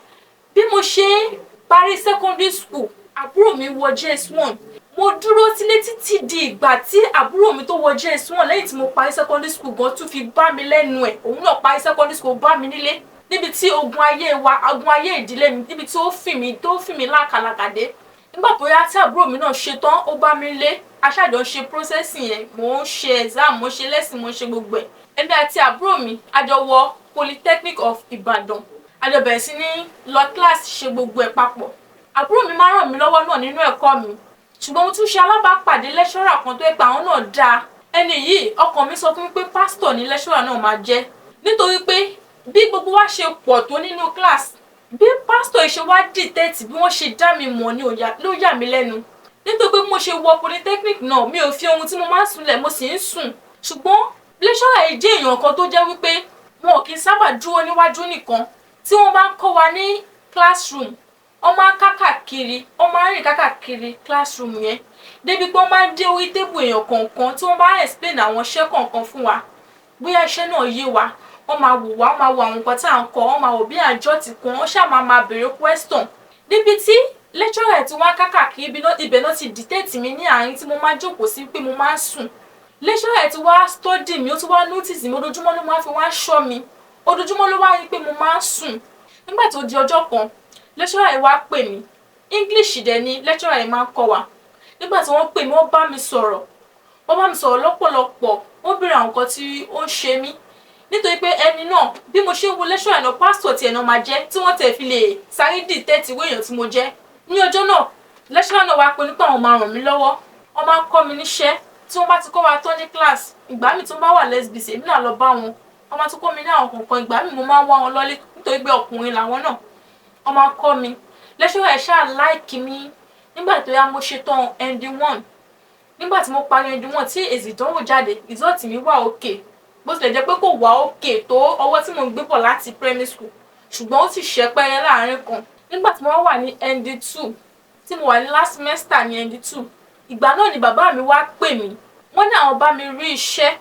bí mo ṣe parí secondary school, àbúrò mi wọ JS1. Mo dúró sílé títí di ìgbà tí àbúrò mi tó wọ JS1 lẹ́yìn tí mo parí secondary school gan tún fi bá mi lẹ́nu ẹ̀. Òun náà parí secondary school, bá mi nílé, níbi tí ogun ayé wa, ogun ayé ìdílé mi, níbi tí ó fì mí, tó fì mí lákàlàkà dé. Nígbà tó yá tí àbúrò mi náà ṣe tán, ó bá mi lé. Aṣáájọ ń ṣe processing yẹn, mò ń ṣe exam, mò ń ṣe lesson, mò ń ṣe gbogbo ẹ̀. Èmi àti àbúrò mi a jọ wọ Polytechnic of Ibadan. A jọ bẹ̀rẹ̀ sí ní lọ class, ṣe gbogbo ẹ̀ papọ̀. Àbúrò mi máa ń ràn mí lọ́wọ́ náà nínú ẹ̀kọ́ mi, ṣùgbọ́n mo tún ṣe alábàápàdé lecturer kan tó yẹ pé àwọn náà dáa. Ẹni yìí, ọkàn mi sọ fún mi pé pásítọ̀ ní lecturer náà máa jẹ́, nítorí pé bí gbogbo wa ṣe pọ̀ tó nínú class, bí pásítọ̀ yìí ṣe wá dictate bí wọ́n ṣe dá mi mọ̀ ní ló yà mí lẹ́nu. Nítorí pé mo ṣe wọ polytechnic náà, mi ò fi ohun tí mo máa ń sùnlẹ̀, mo sì ń sùn, ṣùgbọ́n lecturer yìí jẹ́ èèyàn kan tó jẹ́ wípé wọn ò kí ń sábà dúró níwájú nìkan. Tí wọ́n bá ń kọ́ wa ní classroom, wọ́n máa ń kákàkiri, wọ́n máa ń rìn kákàkiri classroom yẹn, débi pé wọ́n máa ń dé orí table èèyàn kọ̀ọ̀kan. Tí wọ́n bá explain àwọn iṣẹ́ kọ̀ọ̀kan fún wa, bóyá iṣẹ́ náà yé wa, wọ́n máa wò wá, wọ́n máa wo àwọn nǹkan tí à ń kọ, wọ́n máa wò bí àjọ ti kún, wọ́n ṣáà máa máa béèrè question. Níbi tí lecturer tí wọ́n á kákàkiri ibẹ̀ náà ti dictate mi ní àárín tí mo máa jókòó sí pé mo máa ń sùn. Lecturer tí wá study mi, ó ti wá notice mi. Ojoojúmọ́ ló máa fi wá ṣọ́ mi, ojoojúmọ́ ló wá rí pé mo máa ń sùn. Nígbà tó di ọjọ́ kan, lecturer yìí wá pè mí. English dẹ̀ ni lecturer yìí máa ń kọ́ wa. Nígbà tí wọ́n pè mí, wọ́n bá mi sọ̀rọ̀, wọ́n bá mi sọ̀rọ̀ lọ́pọ̀lọpọ̀. Wọ́n béèrè àwọn nǹkan tí ó ń ṣe mí, nítorí pé ẹni náà, bí mo ṣe ń wo lecturer náà, pásítọ̀ tiẹ̀ náà máa jẹ́ tí wọ́n tẹ̀ fi lè sáré dictate ìwé èèyàn tí mo jẹ́ ní ọjọ́ náà. Lecturer náà wá pé nípa àwọn máa ràn mí lọ́wọ́, wọ́n máa ń kọ́ mi níṣẹ́. Tí wọ́n bá ti kọ́ wa tán ní class, ìgbà míì tí wọ́n bá wà less busy, èmi náà lọ bá wọn, wọ́n máa tún kọ́ mi ní àwọn kọ̀ọ̀kan. Ìgbà míì, mo máa ń wá wọn lọ́lé, nítorí pé ọkùnrin làwọn náà, wọ́n máa ń kọ́ mi. Lecturer ẹ̀ ṣáà like mi. Nígbà tó yá, mo ṣe tán ND1. Nígbà tí mo parí ND1, tí èsì ìdánwò jáde, result mi wà okay, bó tilẹ̀ jẹ́ pé kò wà okay tó ọwọ́ tí mo ń gbé bọ̀ láti primary school, ṣùgbọ́n ó sì ṣẹ́pẹ́rẹ́ láàrin kan. Nígbà tí mo wà ní ND2, tí mo wà ní last semester ní ND2, ìgbà náà ni bàbá mi wá pè mí. Wọ́n ní àwọn bá mi rí iṣẹ́,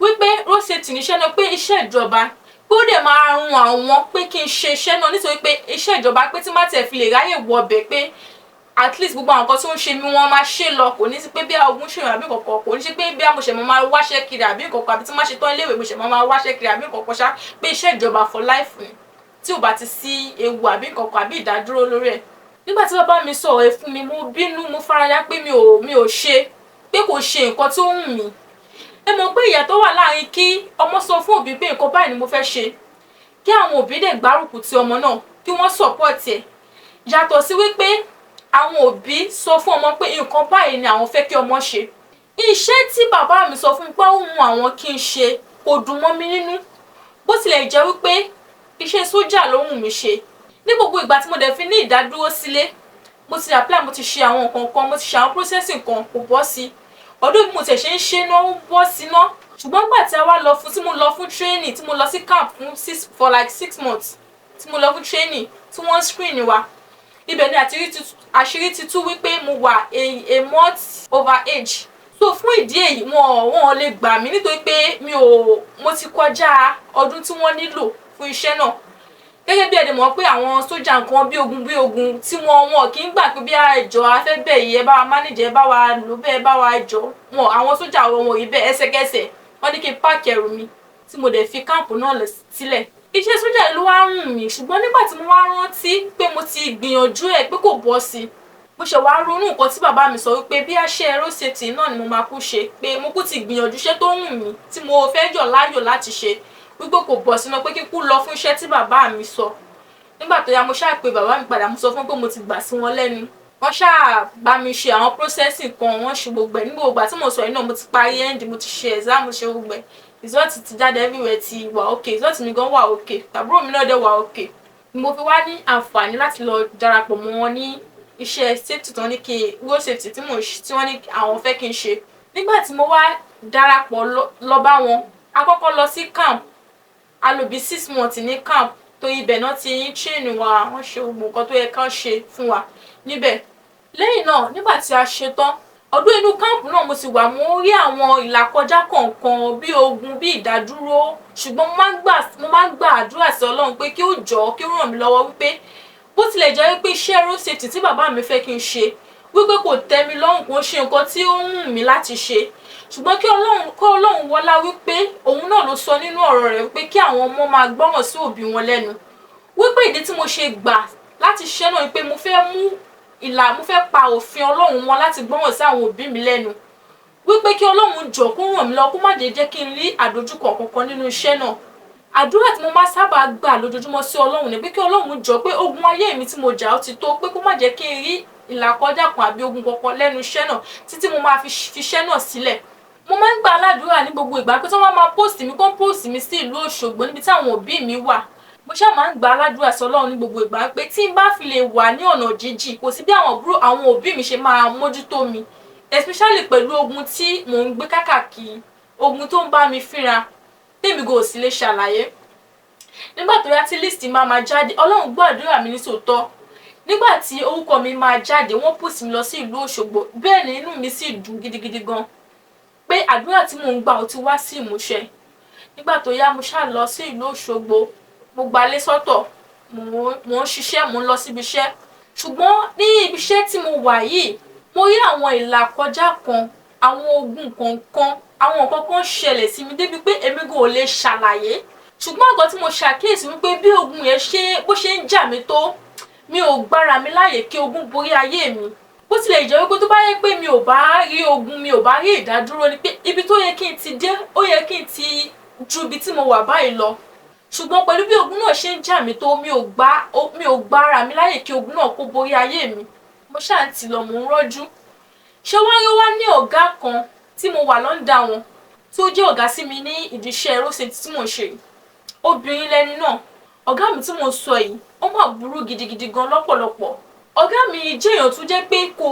wípé road safety níṣẹ́ náà, pé iṣẹ́ ìjọba, pé ó dẹ̀ máa run àwọn pé kí n ṣe iṣẹ́ náà, nítorí pé iṣẹ́ ìjọba, pé tí má tiẹ̀ fi lè ráyè wọ ọbẹ̀, pé at least gbogbo àwọn nǹkan tó ń ṣe mí, wọ́n máa ṣe lọ. Kò ní sí pé bí ogun ṣèyàn àbí kọ̀ọ̀kan, kò ní sí pé bí mo ṣe máa wáṣẹ́ kiri àbí kọ̀ọ̀kan, àbí tí má ṣe tán iléèwé mo ṣe máa wáṣẹ́ kiri àbí kọ̀ọ̀kan ṣá, pé iṣẹ́ ìjọba for life ni, tí ò bá ti sí ewu àbí kọ̀ọ̀kan àbí ìdádúró lórí ẹ̀. Nígbà tí bàbá mi sọ̀rọ̀ ẹ̀ fún mi, mo bínú, mo faraya pé mi ò ṣe, pé kò ṣe nǹkan tó wù mí. Ẹ mọ̀ pé ìyàtọ̀ wà láàrin kí ọmọ sọ fún òbí pé nǹkan báyìí ni mo fẹ́ ṣe, kí àwọn òbí dẹ̀ gbárùkù ti ọmọ náà, kí wọ́n support ẹ̀, yàtọ̀ sí wípé àwọn òbí sọ fún ọmọ pé nǹkan báyìí ni àwọn fẹ́ kí ọmọ ṣe. Iṣẹ́ tí bàbá mi sọ fún mi pé òun àwọn kí n ṣe kò dùn mọ́ mi nínú, bó tilẹ̀ jẹ́ wípé iṣẹ́ sójà ló wù mí ṣe. Ní gbogbo ìgbà tí mo dẹ̀ fi ní ìdádúró sílé, mo ti apply, mo ti ṣe àwọn nǹkan kan, mo ti ṣe àwọn processing kan, kò bọ́ sí. Ọdún bí mo tẹ̀ ṣe ń ṣe náà, ó ń bọ́ sí ná. Ṣùgbọ́n nígbà tí a wá lọ fún, tí mo lọ fún training, tí mo lọ sí camp fún six for like 6 months, tí mo lọ fún training, tí wọ́n screen wa, ibẹ̀ ni àṣírí ti tú wípé mo wà a month over age. So fún ìdí èyí, wọn lè gbà mí nítorí pé mi ò mo ti kọjá ọdún tí wọ́n nílò fún iṣẹ́ náà. Gẹ́gẹ́ bí ẹ dẹ̀ mọ̀ pé àwọn sójà, nǹkan bí ogun tí wọn kì í gbà pé bí ẹjọ́ afẹ́bẹ̀ yìí, ẹ bá wa manage, ẹ bá wa lò bẹ́ẹ̀, ẹ bá wa jọ wọn. Àwọn sójà wọn ò rí bẹ́ẹ̀. Ẹsẹ̀kẹsẹ̀ wọ́n ní kí n pack ẹrù mi, tí mo dẹ̀ fi camp náà lọ sílẹ̀. Iṣẹ́ sójà yìí ló wá rùn mí. Ṣùgbọ́n nígbà tí mo wá rántí pé mo ti gbìyànjú ẹ̀ pé kò bọ́ sí i, mo ṣe wá ronú nǹkan tí bàbá mi sọ wípé bí àṣẹ road safety náà ni mo máa kú ṣe, pé mo kú ti gbìyànjú iṣẹ́ tó wù mí tí mo fẹ́ jọ̀ láyò láti ṣe, wípé kò bọ̀ sínú pé kíkú lọ fún iṣẹ́ tí bàbá mi sọ. Nígbà tó yá, mo ṣáà pe bàbá mi padà, mo sọ fún pé mo ti gbà sí wọn lẹ́nu. Wọ́n ṣáà bá mi ṣe àwọn processing kan, wọ́n ṣe gbogbo ẹ̀. Ní gbogbo ìgbà tí mo sọ yìí náà, mo ti parí ND, mo ti ṣe exam, mo ṣe gbogbo ẹ̀, result ti jáde, everywhere ti wà okay. Result mi gan wà okay, tàbúrò mi náà dẹ̀ wà okay. Ni mo fi wá ní àǹfààní láti lọ darapọ̀ mọ́ wọn ní iṣẹ́ safety tán ní kí road safety tí mo tí wọ́n ní àwọn fẹ́ kí n ṣe. Nígbà tí mo wá darapọ̀ lọ bá wọn, a kọ́kọ́ lọ sí camp. A lò bí 6 months ní camp, tó ibẹ̀ náà ti ń train wa. Wọ́n ṣe gbogbo nǹkan tó yẹ kán ṣe fún wa níbẹ̀. Lẹ́yìn náà, nígbà tí a ṣe tán ọdún, inú camp náà mo ti wà, mo rí àwọn ìlàkọjá kọ̀ọ̀kan bí ogun, bí ìdádúró. Ṣùgbọ́n mo máa ń gbà àdúrà sí Ọlọ́run pé kí ó jọ̀ọ́, kí ó ràn mí lọ́wọ́, wípé bó tilẹ̀ jẹ́ wípé iṣẹ́ road safety tí bàbá mi fẹ́ kí n ṣe, wípé kò tẹ́ mi lọ́rùn, kò ń ṣe nǹkan tí ó ń wù mí láti ṣe, ṣùgbọ́n kí Ọlọ́run, kó Ọlọ́run wọlá wípé òun náà ló sọ nínú ọ̀rọ̀ rẹ̀ wípé kí àwọn ọmọ máa gbọ́ràn sí òbí wọn lẹ́nu, wípé ìdí tí mo ṣe gbà láti ṣiṣẹ́ náà ni pé mo fẹ́ mú ìlà, mo fẹ́ pa òfin Ọlọ́run wọn láti gbọ́ràn sí àwọn òbí mi lẹ́nu, wípé kí Ọlọ́run jọ̀ọ́, kó ràn mí lọ, kó má jẹ́ kí n rí àdójúkọ kankan nínú iṣẹ́ náà. Àdúrà tí mo máa sábà gbà lójoojúmọ́ sí Ọlọ́run ni pé kí Ọlọ́run jọ̀ọ́, pé ogun ayé mi tí mo jà ó ti tó, pé kó má jẹ́ kí n rí ìlàkọjá kan àbí ogun kankan lẹ́nu iṣẹ́ náà títí mo máa fi fiṣẹ́ náà sílẹ̀. Mo máa ń gbà aládùúrà ní gbogbo ìgbà pé tí wọ́n máa post mi, kó post mi sí ìlú Òṣogbo níbi tí àwọn òbí mi wà. Mo ṣáà máa ń gbà aládùúrà sí Ọlọ́run ní gbogbo ìgbà pé tí n bá fi lè wà ní ọ̀nà jíjìn, kò sí bí àwọn àbúrò, àwọn òbí mi ṣe máa mójútó mi, especially pẹ̀lú ogun tí mò ń gbé kákàkiri, ogun tó ń bá mi fínra tèmi kò sì lè ṣàlàyé. Nígbà tó yá tí list máa jáde, Ọlọ́run gbọ́ àdúrà mi ní tòótọ́. Nígbà tí orúkọ mi máa jáde, wọ́n post mi lọ sí ìlú Òṣogbo. Bẹ́ẹ̀ ni inú mi sì dùn gidigidi gan pé àdúrà tí mò ń gbà ó ti wá sí ìmúṣẹ. Nígbà tó yá, mo ṣáà lọ sí ìlú Òṣogbo, mo gbalé sọ́tọ̀, mò ń ṣiṣẹ́, mò ń lọ síbi iṣẹ́. Ṣùgbọ́n ní ibi iṣẹ́ tí mo wà yìí, mo rí àwọn ìlàkọjá kan, àwọn ogun kọ̀ọ̀kan, àwọn nǹkan kan ṣẹlẹ̀ sí mi débi pé èmi gan ò lè ṣàlàyé. Ṣùgbọ́n nǹkan tí mo ṣàkíyèsí wípé bí ogun yẹn ṣe bó ṣe ń jà mí tó, mi ò gbára mi láàyè kí ogun borí ayé mi. Bó tilẹ̀ jẹ́ wípé tó bá yẹ pé mi ò bá rí ogun, mi ò bá rí ìdádúró, ni pé ibi tó yẹ kí n ti dé, ó yẹ kí n ti ju ibi tí mo wà báyìí lọ. Ṣùgbọ́n pẹ̀lú bí ogun náà ṣe ń jà mí tó, mi ò gbá ara mi láàyè kí ogun náà kó borí ayé mi. Mo ṣáà ń tì lọ, mò ń rọ́jú. Ṣé wọ́n rí wá ní ọ̀gá kan tí mo wà l'under wọn, tí ó jẹ́ ọ̀gá sí mi ní ìdí iṣẹ́ road safety tí mò ń ṣe yìí. Obìnrin lẹni náà. Ọ̀gá mi tí mò ń sọ yìí, ó mà burú gidigidi gan lọ́pọ̀lọpọ̀. Ọ̀gá mi jẹ́ èèyàn tó jẹ́ pé kò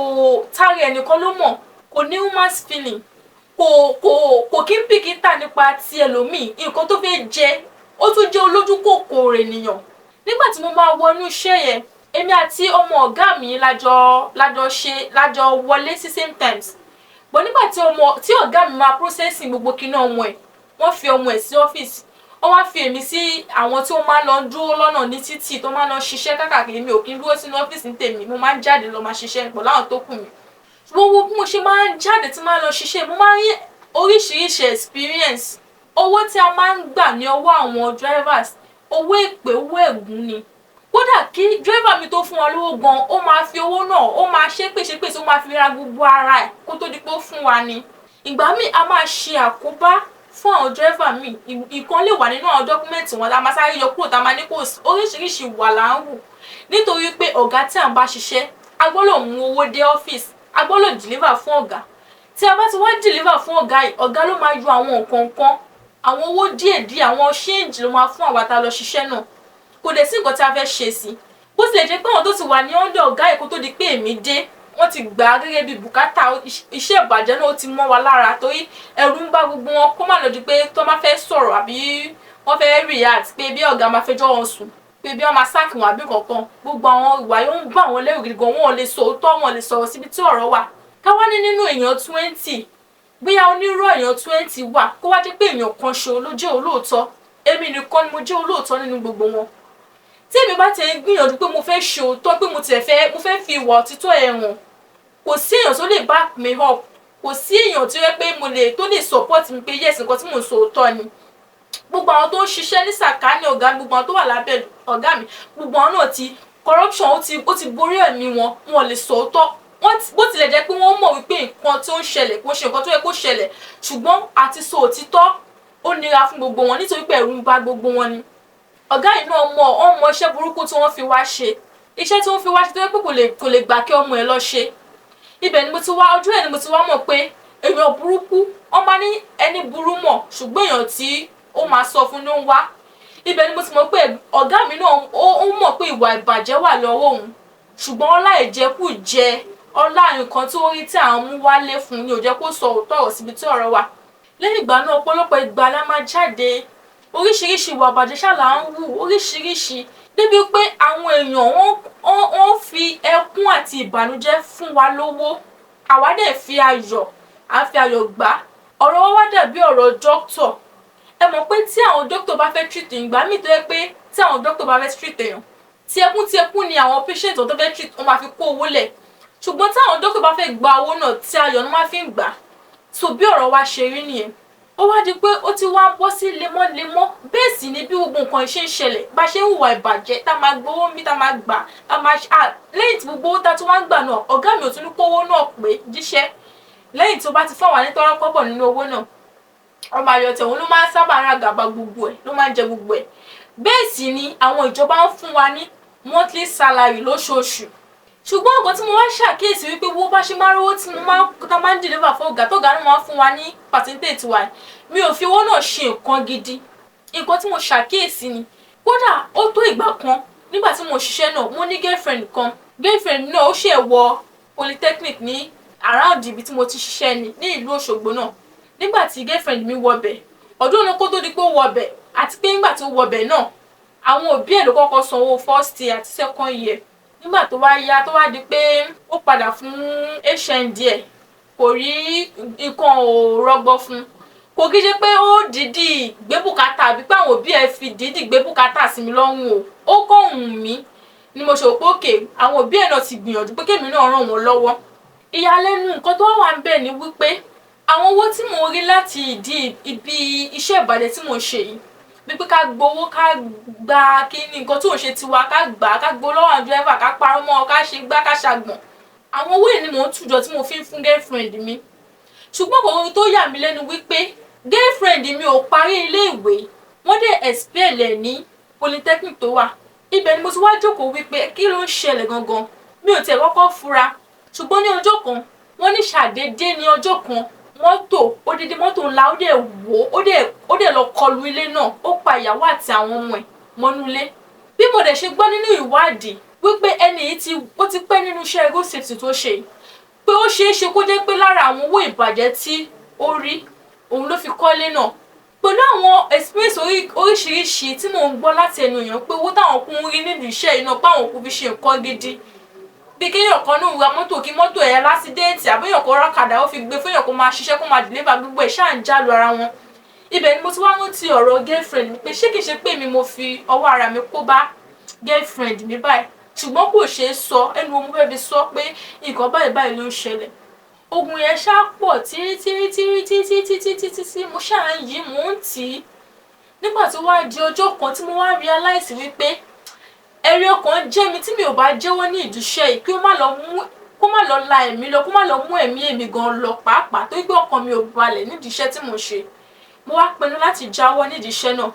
tára ẹnìkan ló mọ̀, kò ní human feeling, kò kí ń bìkítà nípa ti ẹlòmíì, nǹkan tó fẹ́ jẹ. Ó tún jẹ́ olójú kòkòrò ènìyàn. Nígbà tí mo máa wọnú iṣẹ́ yẹn, èmi àti ọmọ ọ̀gá mi lájọ ṣe, lájọ wọlé sí same times. But nígbà tí ọmọ tí ọ̀gá mi máa processing gbogbo kiní ọmọ ẹ̀, wọ́n fi ọmọ ẹ̀ sí ọ́fíìsì, wọ́n wá fi èmi sí àwọn tí wọ́n máa ń lọ dúró lọ́nà ní títì, tó máa ń lọ ṣiṣẹ́ káàkiri. Mi ò kí ń dúró sínú ọ́fíìsì ní tèmi, mo máa ń jáde lọ máa ṣiṣẹ́ pẹ̀lú àwọn tó kù mi. Ṣùgbọ́n wo bí mo ṣe máa ń jáde tí máa ń lọ ṣiṣẹ́, mo máa ń rí oríṣiríṣi experience. Owó tí a máa ń gbà ní ọwọ́ àwọn drivers, owó èpè, owó ẹ̀gún ni. Kódà kí driver mi tó fún wa lówó gan, ó máa fi owó náà, ó máa ṣépè ṣépè tí ó máa fi ra gbogbo ara ẹ̀ kó tó di pé ó fún wa ni. Ìgbà míì, a máa ṣe àkóbá fún àwọn driver mi. Ìkan lè wà nínú àwọn document wọn la máa sáré yọ kúrò, tá a máa ní kò sí. Oríṣiríṣi ìwà là ń hù nítorí pé ọ̀gá tí à ń bá ṣiṣẹ́, a gbọ́dọ̀ mú owó dé ọ́fíìsì, a gbọ́dọ̀ deliver fún ọ̀gá. Tí a bá ti wá deliver fún ọ̀gá yìí, ọ̀gá ló máa yọ àwọn nǹkan kan, àwọn owó díẹ̀díẹ̀, àwọn change ló máa fún àwa tá a lọ ṣiṣẹ́ náà. Kò dẹ̀ sí nǹkan tí a fẹ́ ṣe sí, bó tilẹ̀ jẹ́ pé àwọn tó ti wà ní under ọ̀gá yìí kó tó di pé èmi dé. Wọ́n ti gbà á gẹ́gẹ́ bí bùkátà. Iṣẹ́ ìbàjẹ́ náà, ó ti mọ́ wa lára, torí ẹ̀rù ń bá gbogbo wọn kó má lọ di pé tó máa fẹ́ sọ̀rọ̀ àbí wọ́n fẹ́ react, pé bí ọ̀gá máa fẹjọ́ wọn sùn, pé bí wọ́n máa sack wọn àbí kankan. Gbogbo àwọn ìwà yóò ń bá wọn lẹ́rù gidi gan. Wọn ò lè sọ òótọ́, wọn ò lè sọ̀rọ̀ síbi tí ọ̀rọ̀ wà. Káwá ní nínú èèyàn 20, bóyá onírọ́ èèyàn 20 wà, kó wá jẹ́ pé èèyàn kan ṣo ló jẹ́ olóòótọ́. Èmi nìkan ni mo jẹ́ olóòótọ́ nínú gbogbo wọn. Tí èmi bá ti ń gbìyànjú pé mo fẹ́ ṣe òótọ́, pé mo tiẹ̀ fẹ́, mo fẹ́ fi ìwà òtítọ́ ẹ̀ hàn, kò sí èèyàn tó lè back me up. Kò sí èèyàn tó yẹ pé mo lè tó lè support mi pé yes, nǹkan tí mò ń sọ òótọ́ ni. Gbogbo àwọn tó ń ṣiṣẹ́ ní sàkáání ọ̀gá mi, gbogbo àwọn tó wà lábẹ́ ọ̀gá mi, gbogbo àwọn náà ti corruption, ó ti borí ẹ̀mí wọn. Wọn ò lè sọ òótọ́. Bó tilẹ̀ jẹ́ pé wọ́n mọ̀ wípé nǹkan tó ń ṣẹlẹ̀ kò ṣe nǹkan tó yẹ kó ṣẹlẹ̀, ṣùgbọ́n àti sọ òtítọ́, ó nira fún gbogbo wọn, nítorí pé ẹ̀rù ń bà gbogbo wọn ni. Ọ̀gá yìí náà mọ̀ ọ́n, mọ iṣẹ́ burúkú tí wọ́n fi wá ṣe, iṣẹ́ tí wọ́n fi wá ṣe tó yẹ pé kò lè gbà kí ọmọ ẹ̀ lọ ṣe. Ibẹ̀ ni mo ti wá, ojú ẹ̀ ni mo ti wá mọ̀ pé èèyàn burúkú, wọ́n máa ní ẹni burú mọ̀, ṣùgbọ́n èèyàn tí ó máa sọ fún ló ń wá. Ibẹ̀ ni mo ti mọ̀ pé ọ̀gá mi náà, ó mọ̀ pé ìwà ìbàjẹ́ wà lọ́wọ́ òun, ṣùgbọ́n ọlá ìjẹkújẹ, ọlá nǹkan tó rí tí à ń mú wálé fún ni ò jẹ́ kó sọ òótọ́ ọ̀rọ̀ síbi tí ọ̀rọ̀ wà. Lẹ́yìn ìgbà náà, ọ̀pọ̀lọpọ̀ ìgbà la máa jáde. Oríṣiríṣi ìwà ìbàjẹ́ ṣáà là ń wù, oríṣiríṣi, débi pé àwọn èèyàn wọ́n fi ẹkún àti ìbànújẹ́ fún wa lówó, àwa dẹ̀ fi ayọ̀, à ń fi ayọ̀ gbà. Ọ̀rọ̀ wa wá dàbí ọ̀rọ̀ dókítọ̀. Ẹ mọ̀ pé tí àwọn dókítà bá fẹ́ treat èèyàn, ìgbà míì tó yẹ pé tí àwọn dókítà bá fẹ́ treat èèyàn, tí ẹkún tí ẹkún ni àwọn patient tó fẹ́ treat wọ́n máa fi kó owó lẹ̀, ṣùgbọ́n tí àwọn dókítà bá fẹ́ gba owó náà, tí ayọ̀ ni wọ́n máa fi ń gbà. So bí ọ̀rọ̀ wa ṣe rí nìyẹn. Ó wá di pé ó ti wá ń bọ́ sí lemọ́lemọ́. Bẹ́ẹ̀ sì ni bí gbogbo nǹkan ṣe ń ṣẹlẹ̀, bá ṣe ń hùwà ìbàjẹ́, tá máa gbowó ń bí, tá máa gbà, tá máa lẹ́yìn tí gbogbo owó tá tún wá ń gbà náà, ọ̀gá mi ò tún ní kówó náà pé jíṣẹ́. Lẹ́yìn tí ó bá ti fún àwa ní tọ́rọ́ kọ́bọ̀ nínú owó náà, ọmọ àyọ̀tẹ̀ òun ló máa ń sábà ra gàba gbogbo ẹ̀, ló máa ń jẹ gbogbo ẹ̀. Bẹ́ẹ̀ sì ni àwọn ìjọba ń fún wa ní monthly salary lóṣooṣù. Ṣùgbọ́n nǹkan tí mo wá ṣàkíyèsí wípé wo bá ṣe máa rówó tí mo máa tá máa ń deliver fún ọ̀gá, tó ga ló máa ń fún wa ní percentage wa, mi ò fi owó náà ṣe nǹkan gidi. Nǹkan tí mo ṣàkíyèsí ni, kódà ó tó ìgbà kan nígbà tí mo ṣiṣẹ́ náà, mo ní girlfriend kan. Girlfriend náà, ó ṣe wọ polytechnic ní around ibi tí mo ti ṣiṣẹ́ ni, ní ìlú Òṣogbo náà. Nígbà tí girlfriend mi wọbẹ̀ ọdún náà, kó tó di pé ó wọbẹ̀, àti pé nígbà tó wọbẹ̀ náà, àwọn òbí ẹ̀ ló kọ́kọ́ sanwó first year àti second year. Nígbà tó wá yá, tó wá di pé ó padà fún HND ẹ̀, kò rí nǹkan, ò rọgbọ fún. Kò kí ṣe pé ó dìídì gbé bùkátà àbí pé àwọn òbí ẹ̀ fi dìídì gbé bùkátà sí mi lọ́rùn o. Ó kàn wù mí ni mo ṣe rò pé òkè, àwọn òbí ẹ̀ náà ti gbìyànjú pé kémi náà ràn wọ́n lọ́wọ́. Ìyàlẹ́nu nǹkan tó wà ń bẹ̀ ni wípé àwọn owó tí mò ń rí láti ìdí ibi iṣẹ́ ìbàjẹ́ tí mò ń ṣe yìí, wípé ká gbowó, ká gba kí ni nǹkan tó ń ṣe tiwa, ká gbà á, ká gbowó lọ́wọ́ àwọn dírẹ́fà, ká parọ́ mọ́ ọ, ká ṣe gbá, ká ṣàgbọ̀n, àwọn owó yìí ni mò ń tùjọ tí mo fi ń fún girlfriend mi. Ṣùgbọ́n kò tó yà mí lẹ́nu wípé girlfriend mi ò parí ilé ìwé, wọ́n dẹ̀ expel ẹ̀ ní polytechnic tó wà. Ibẹ̀ ni mo ti wá jókòó wípé kí ló ń ṣẹlẹ̀ gangan. Mi ò tiẹ̀ kọ́kọ́ fura, ṣùgbọ́n ní ọjọ́ kan, wọ́n ní ṣàdédé ní ọjọ́ kan, mọ́tò, odidi mọ́tò ńlá, ó dẹ̀ wó, ó dẹ̀ lọ kọlu ilé náà. Ó pa ìyàwó àti àwọn ọmọ ẹ̀ mọ́nú ilé. Bí mo dẹ̀ ṣe gbọ́ nínú ìwádìí wípé ẹni yìí ti ó ti pẹ́ nínú iṣẹ́ road safety tó ṣe, pé ó ṣeé ṣe kó jẹ́ pé lára àwọn owó ìbàjẹ́ tí ó rí òun ló fi kọ́lé náà, pẹ̀lú àwọn experience oríṣiríṣi tí mò ń gbọ́ láti ẹnu èèyàn pé owó táwọn kún ń rí nínú iṣẹ́ yìí náà, pé àwọn kò fi ṣe nǹkan gidi, bí kéèyàn kan náà ra mọ́tò, kí mọ́tò ẹ̀ l'accident, àbẹ́yàn kan rákàdá, ó fi gbé fẹ́yàn kó máa ṣiṣẹ́, kó máa deliver, gbogbo ẹ̀ ṣáà ń jálu ara wọn. Ibẹ̀ ni mo ti wá rántí ọ̀rọ̀ girlfriend mi pé ṣé kìí ṣe pé mi mo fi ọwọ́ ara mi kó bá girlfriend mi báyìí? Ṣùgbọ́n kò ṣeé sọ ẹnu, mo fẹ́ fi sọ pé nǹkan báyìí báyìí ló ń ṣẹlẹ̀. Ogun yẹn ṣá pọ̀ tírí tírí tírí títí títí títí tí mo ṣáà ń yí, mò ń tì í. Nígbà tó wá di ọjọ́ kan tí mo wá realize wípé ẹ̀rí ọkàn jẹ́ mi, tí mi ò bá jẹ́wọ́ ní ìdúṣẹ́ yìí, kí ó má lọ mú, kó má lọ la ẹ̀mí lọ, kó má lọ mú ẹ̀mí èmi gan lọ pàápàá, torí pé ọkàn mi ò balẹ̀ nídìí iṣẹ́ tí mo ṣe, mo wá pinnu láti jáwọ́ nídìí iṣẹ́ náà.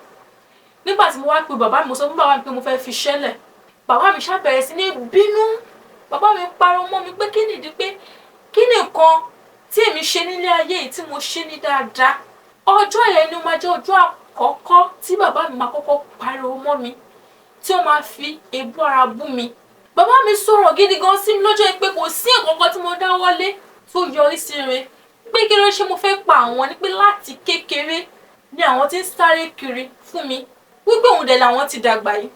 Nígbà tí mo wá pe bàbá mi, mo sọ fún bàbá mi pé mo fẹ́ fi iṣẹ́ lẹ̀. Bàbá mi ṣàbẹ̀rẹ̀ sí ní bínú. Bàbá mi pariwo mọ́ mi pé kí nìdí, pé kí nìkan tí èmi ṣe nílé ayé yìí tí mo ṣe ní dáadáa. Ọjọ́ yẹn ni ó máa jẹ́ ọjọ́ àkọ́kọ́ tí bàbá mi máa kọ́kọ́ pariwo mọ́ mi, tí ó máa fi èébú ara bú mi. Bàbá mi sọ̀rọ̀ gidi gan sí mi lọ́jọ́ yìí pé kò sí nǹkan kan tí mo dáwọ́lé tó yọrí sí rere, pé kí ló ṣe mo fẹ́ pa àwọn, ni pé láti kékeré ni àwọn ti ń sáré kiri fún mi, wípé òun dẹ̀ làwọn ti dàgbà yìí,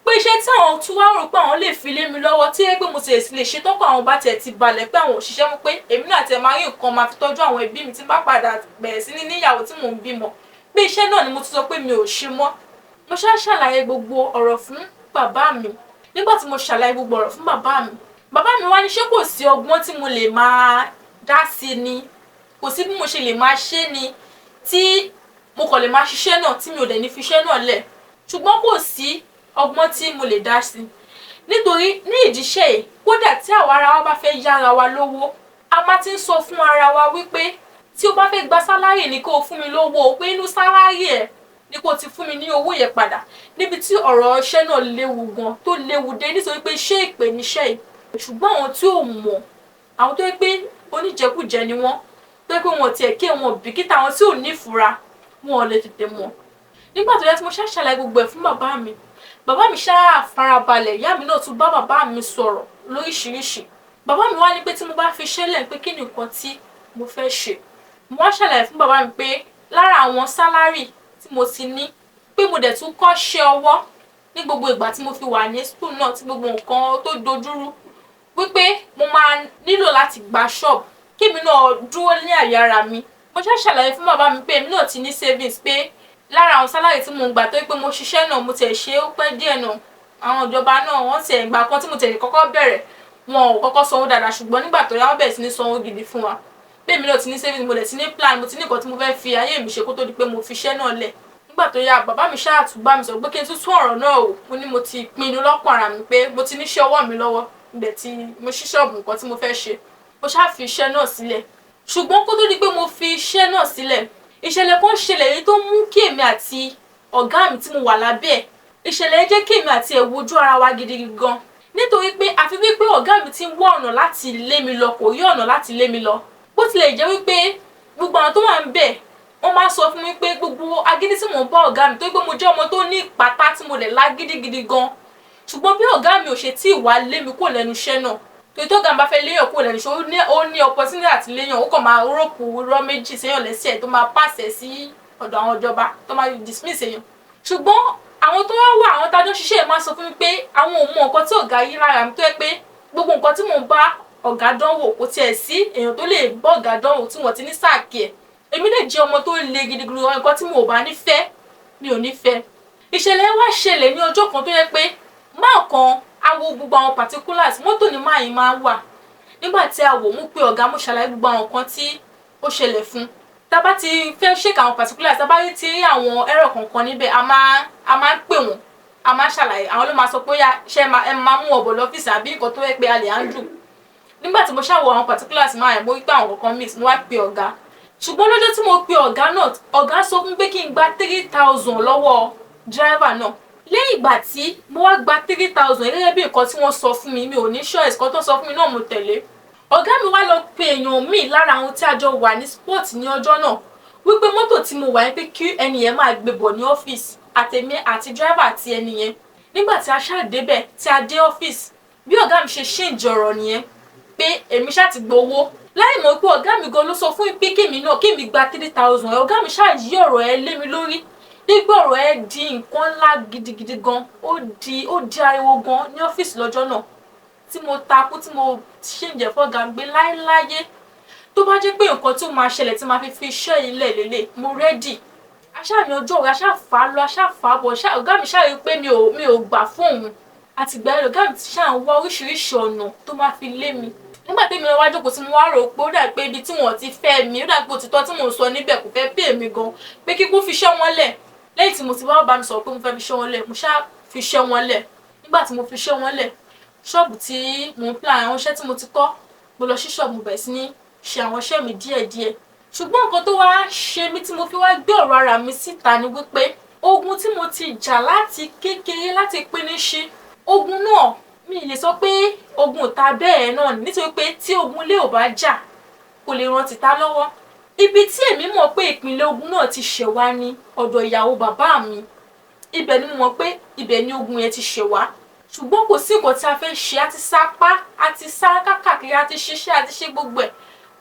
pé iṣẹ́ tí àwọn tún wá rò pé àwọn lè fi lé mi lọ́wọ́ tí ẹ pé mo ti lè ṣe tọ́kọ̀ àwọn bá tiẹ̀ ti balẹ̀ pé àwọn òṣìṣẹ́ mú, pé èmi náà tiẹ̀ máa rí nǹkan máa fi tọ́jú àwọn ẹbí mi tí bá padà bẹ̀rẹ̀ sí ní níyàwó tí mò ń bímọ, pé iṣẹ́ náà ni mo ti sọ pé mi ò ṣe mọ́. Mo ṣáà ṣàlàyé gbogbo ọ̀rọ̀ fún bàbá mi. Nígbà tí mo ṣàlàyé gbogbo ọ̀rọ̀ fún bàbá mi, bàbá mi wá ní ṣé kò sí ọgbọ́n tí mo lè máa dá sí ni, kò sí bí mo ṣe lè máa ṣe ni tí mo kàn lè máa ṣiṣẹ́ náà tí mi ò dẹ̀ ní fi iṣẹ́ náà lẹ̀, ṣùgbọ́n kò sí ọgbọ́n tí mo lè dá sí, nítorí ní ìdíṣẹ́ yìí, kódà tí àwa ara wa bá fẹ́ yára wa lówó, a máa ti ń sọ fún ara wa wípé tí o bá fẹ́ gba sálárì ni kó o fún mi lówó o, pé inú sálárì ẹ̀ ni kó o ti fún mi ní owó yẹn padà. Níbi tí ọ̀rọ̀ iṣẹ́ náà léwu gan tó léwu dé, nítorí pé iṣẹ́ ìpè níṣẹ́ yìí. Ṣùgbọ́n àwọn tí ò mọ̀, àwọn tó yẹ pé oníjẹkújẹ ni wọ́n, tó yẹ pé wọn ò tiẹ̀ kí wọn bìkítà, àwọn tí ò nífura, wọn ò lè tètè mọ̀. Nígbà tó yẹ tí mo ṣáà ṣàlàyé gbogbo ẹ̀ fún bàbá mi, bàbá mi ṣáà farabalẹ̀, ìyá mi náà tún bá bàbá mi sọ̀rọ̀ lóríṣiríṣi. Bàbá mi wá ní pé tí mo bá fi iṣẹ́ lẹ̀, pé kí ni nǹkan tí mo fẹ́ ṣe. Mo wá ṣàlàyé fún bàbá mi pé lára àwọn sálárì tí mo ti ní, pé mo dẹ̀ tún kọ́ṣẹ́ ọwọ́ ní gbogbo ìgbà tí mo fi wà ní school náà, tí gbogbo nǹkan tó dojúrú, wípé mo máa nílò láti gba ṣọ́ọ̀bù kémi náà dúró ní àyè ara mi. Mo ṣáà ṣàlàyé fún bàbá mi pé èmi náà ti ní savings, pé lára àwọn sálárì tí mo ń gbà, tó pé mo ṣiṣẹ́ náà, mo tiẹ̀ ṣe ó pẹ́ díẹ̀ náà, àwọn ìjọba náà wọ́n tiẹ̀ gbà kan tí mo tiẹ̀ kọ́kọ́ bẹ̀rẹ̀, wọn ò kọ́kọ́ sanwó dáadáa, ṣùgbọ́n nígbà tó yá wọ́n bẹ̀rẹ̀ sí ní sanwó gidi fún wa, pé èmi náà ti ní savings, mo dẹ̀ ti ní plan, mo ti ní nǹkan tí mo fẹ́ fi ayé mi ṣe kó tó di pé mo fi iṣẹ́ náà lẹ̀. Nígbà tó yá, bàbá mi ṣáà tún bá mi sọ pé kí n tún tún ọ̀rọ̀ náà wò. Mo ní mo ti pinnu lọ́kàn ara mi pé mo ti níṣẹ́ ọwọ́ mi lọ́wọ́, ibẹ̀ tí mo ṣí ṣọ́ọ̀bù, nǹkan tí mo fẹ́ ṣe. Mo ṣáà fi iṣẹ́ náà sílẹ̀. Ṣùgbọ́n kó tó di pé mo fi iṣẹ́ náà sílẹ̀, ìṣẹ̀lẹ̀ kan ṣẹlẹ̀ èyí tó mú kí èmi àti ọ̀gá mi tí mo wà lábẹ́ ẹ̀, ìṣẹ̀lẹ̀ yẹn jẹ́ kí èmi àti ẹ̀ wojú ara wa gidigidi gan, nítorí pé àfi wípé ọ̀gá mi ti ń wá ọ̀nà láti lé mi lọ, kò rí ọ̀nà láti lé mi lọ. Bó tilẹ̀ jẹ́ wípé gbogbo àwọn tó wà ń bẹ̀ wọ́n máa ń sọ fún mi pé gbogbo agídí tí mò ń bá ọ̀gá mi, tó pé mo jẹ́ ọmọ tó ní ìpátá tí mo lè lágídí gidi gan, ṣùgbọ́n bí ọ̀gá mi ò ṣe tí ì wá lé mi kúrò lẹ́nu iṣẹ́ náà, torí tó ọ̀gá mi bá fẹ́ léèyàn kúrò lẹ́nu iṣẹ́, ó ní opportunity àti léèyàn, ó kàn máa rọ́pò irọ́ méjì séèyàn lẹ́sẹ̀ tó máa pàṣẹ sí ọ̀dọ̀ àwọn ìjọba tó máa dismiss èèyàn. Ṣùgbọ́n àwọn tó wá wà, àwọn tájọ́ ṣiṣẹ́ máa sọ fún mi pé àwọn ò mọ nǹkan tí ọ̀gá yí lára mi, tó yẹ pé gbogbo nǹkan tí mò ń bá ọ̀gá dánwò, kò tiẹ̀ sí èèyàn tó lè bọ́ ọ̀gá dánwò tí wọ́n ti ní sáàkì ẹ̀. Èmi lè jẹ́ ọmọ tó le gidigidi, nǹkan tí mo ò bá nífẹ̀ẹ́ mi ò nífẹ̀ẹ́. Ìṣẹ̀lẹ̀ wá ṣẹlẹ̀ ní ọjọ́ kan tó yẹ pé máa kan a wo gbogbo àwọn particulars mọ́tò ní máa yìí máa wà. Nígbà tí a wò, mú pé ọ̀gá, mo ṣàlàyé gbogbo àwọn nǹkan tí ó ṣẹlẹ̀ fún. Tá bá ti fẹ́ check àwọn particulars, tá bá ti rí àwọn error kankan níbẹ̀, a máa ń pè wọ́n, a máa ṣàlàyé, àwọn ló máa sọ pé ṣé ẹ máa mú ọ̀bọ̀ lọ́fíìsì àbí nǹkan tó yẹ pé a lè handle. Nígbà tí mo ṣàwọ̀ àwọn particulars máa yẹn, mo rí pé àwọn kankan miss, mo wá pe ọ̀gá. Ṣùgbọ́n lọ́jọ́ tí mo pe ọ̀gá náà, ọ̀gá sọ fún mi pé kí n gba 3,000 lọ́wọ́ driver náà. Lẹ́yìn ìgbà tí mo wá gba 3,000 gẹ́gẹ́ bí nǹkan tí wọ́n sọ fún mi, mi ò ní choice, kan tó sọ fún mi náà mo tẹ̀lé. Ọ̀gá mi wá lọ pe èèyàn míì lára àwọn tí a jọ wà ní spot ní ọjọ́ náà, wípé mọ́tò tí mo wà yẹn, pé kí ẹni yẹn máa gbé bọ̀ ní ọ́fíìsì, àtèmi àti driver àti ẹni yẹn. Nígbà tí a ṣáà débẹ̀, tí a dé ọ́fíìsì, bí ọ̀gá mi ṣe ṣéǹjì ọ̀rọ̀ nìyẹn, pé èmi ṣáà ti gbowó, láì mọ̀ pé ọ̀gá mi gan ló sọ fún pé kémi náà kémi gba 3,000. Ọ̀gá mi ṣáà yí ọ̀rọ̀ ẹ lé mi lórí. Nígbà ọ̀rọ̀ ẹ di nǹkan ńlá gidigidi gan, ó di ariwo gan ní ọ́fíìsì lọ́jọ́ náà, tí mo takú, tí mo ṣèǹjẹ̀ fọ́gà mi pé láéláyé, tó bá jẹ́ pé nǹkan tí ó máa ṣẹlẹ̀ tí máa fi fi iṣẹ́ yìí lẹ̀ lélẹ̀, mo ready. Aṣáàmì ọjọ́ òwe aṣáfà lọ, aṣáfà bọ̀, ọ̀gá mi ṣáà rí pé mi ò gbà fún òun. Àtìgbà yẹn ọ̀gá mi ti ṣáà ń wá oríṣiríṣi ọ̀nà tó máa fi lé mi. Nígbà tí èmi lọ wá jókòó, tí mo wá rò pé ó dà pé ibi tí wọ́n ti fẹ́ mi, ó dà pé òtítọ́ tí mò ń sọ níbẹ̀ kò fẹ́ pè mí gan, pé kíkú fi iṣẹ́ wọn lẹ̀. Lẹ́yìn tí mo ti wá bá mi sọ̀rọ̀ pé mo fẹ́ fi iṣẹ́ wọn lẹ̀, mo ṣáà fi iṣẹ́ wọn lẹ̀. Nígbà tí mo fi iṣẹ́ wọn lẹ̀, ṣọ́ọ̀bù tí mò ń plan, àwọn iṣẹ́ tí mo ti kọ́, mo lọ sí ṣọ́ọ̀bù, mo bẹ̀rẹ̀ sí ní ṣe àwọn iṣẹ́ mi díẹ̀díẹ̀. Ṣùgbọ́n nǹkan tó wá ṣe mí tí mo fi wá gbé ọ̀rọ̀ ara mi síta ni wípé ogun tí mo ti jà láti kékeré, láti píníṣín, ogun náà mi lè sọ pé ogun ìta bẹ́ẹ̀ náà, nítorí pé tí ogun lé ò bá jà, kò lè ran tìta lọ́wọ́. Ibi tí èmi mọ̀ pé ìpínlẹ̀ ogun náà ti ṣẹ̀ wá ní ọ̀dọ̀ ìyàwó bàbá mi. Ibẹ̀ ni mo mọ̀ pé ibẹ̀ ni ogun yẹn ti ṣẹ̀ wá. Ṣùgbọ́n kò sí nǹkan tí a fẹ́ ṣe, a ti sapá, a ti sá kákàkiri, a ti ṣiṣẹ́, a ti ṣe gbogbo ẹ̀,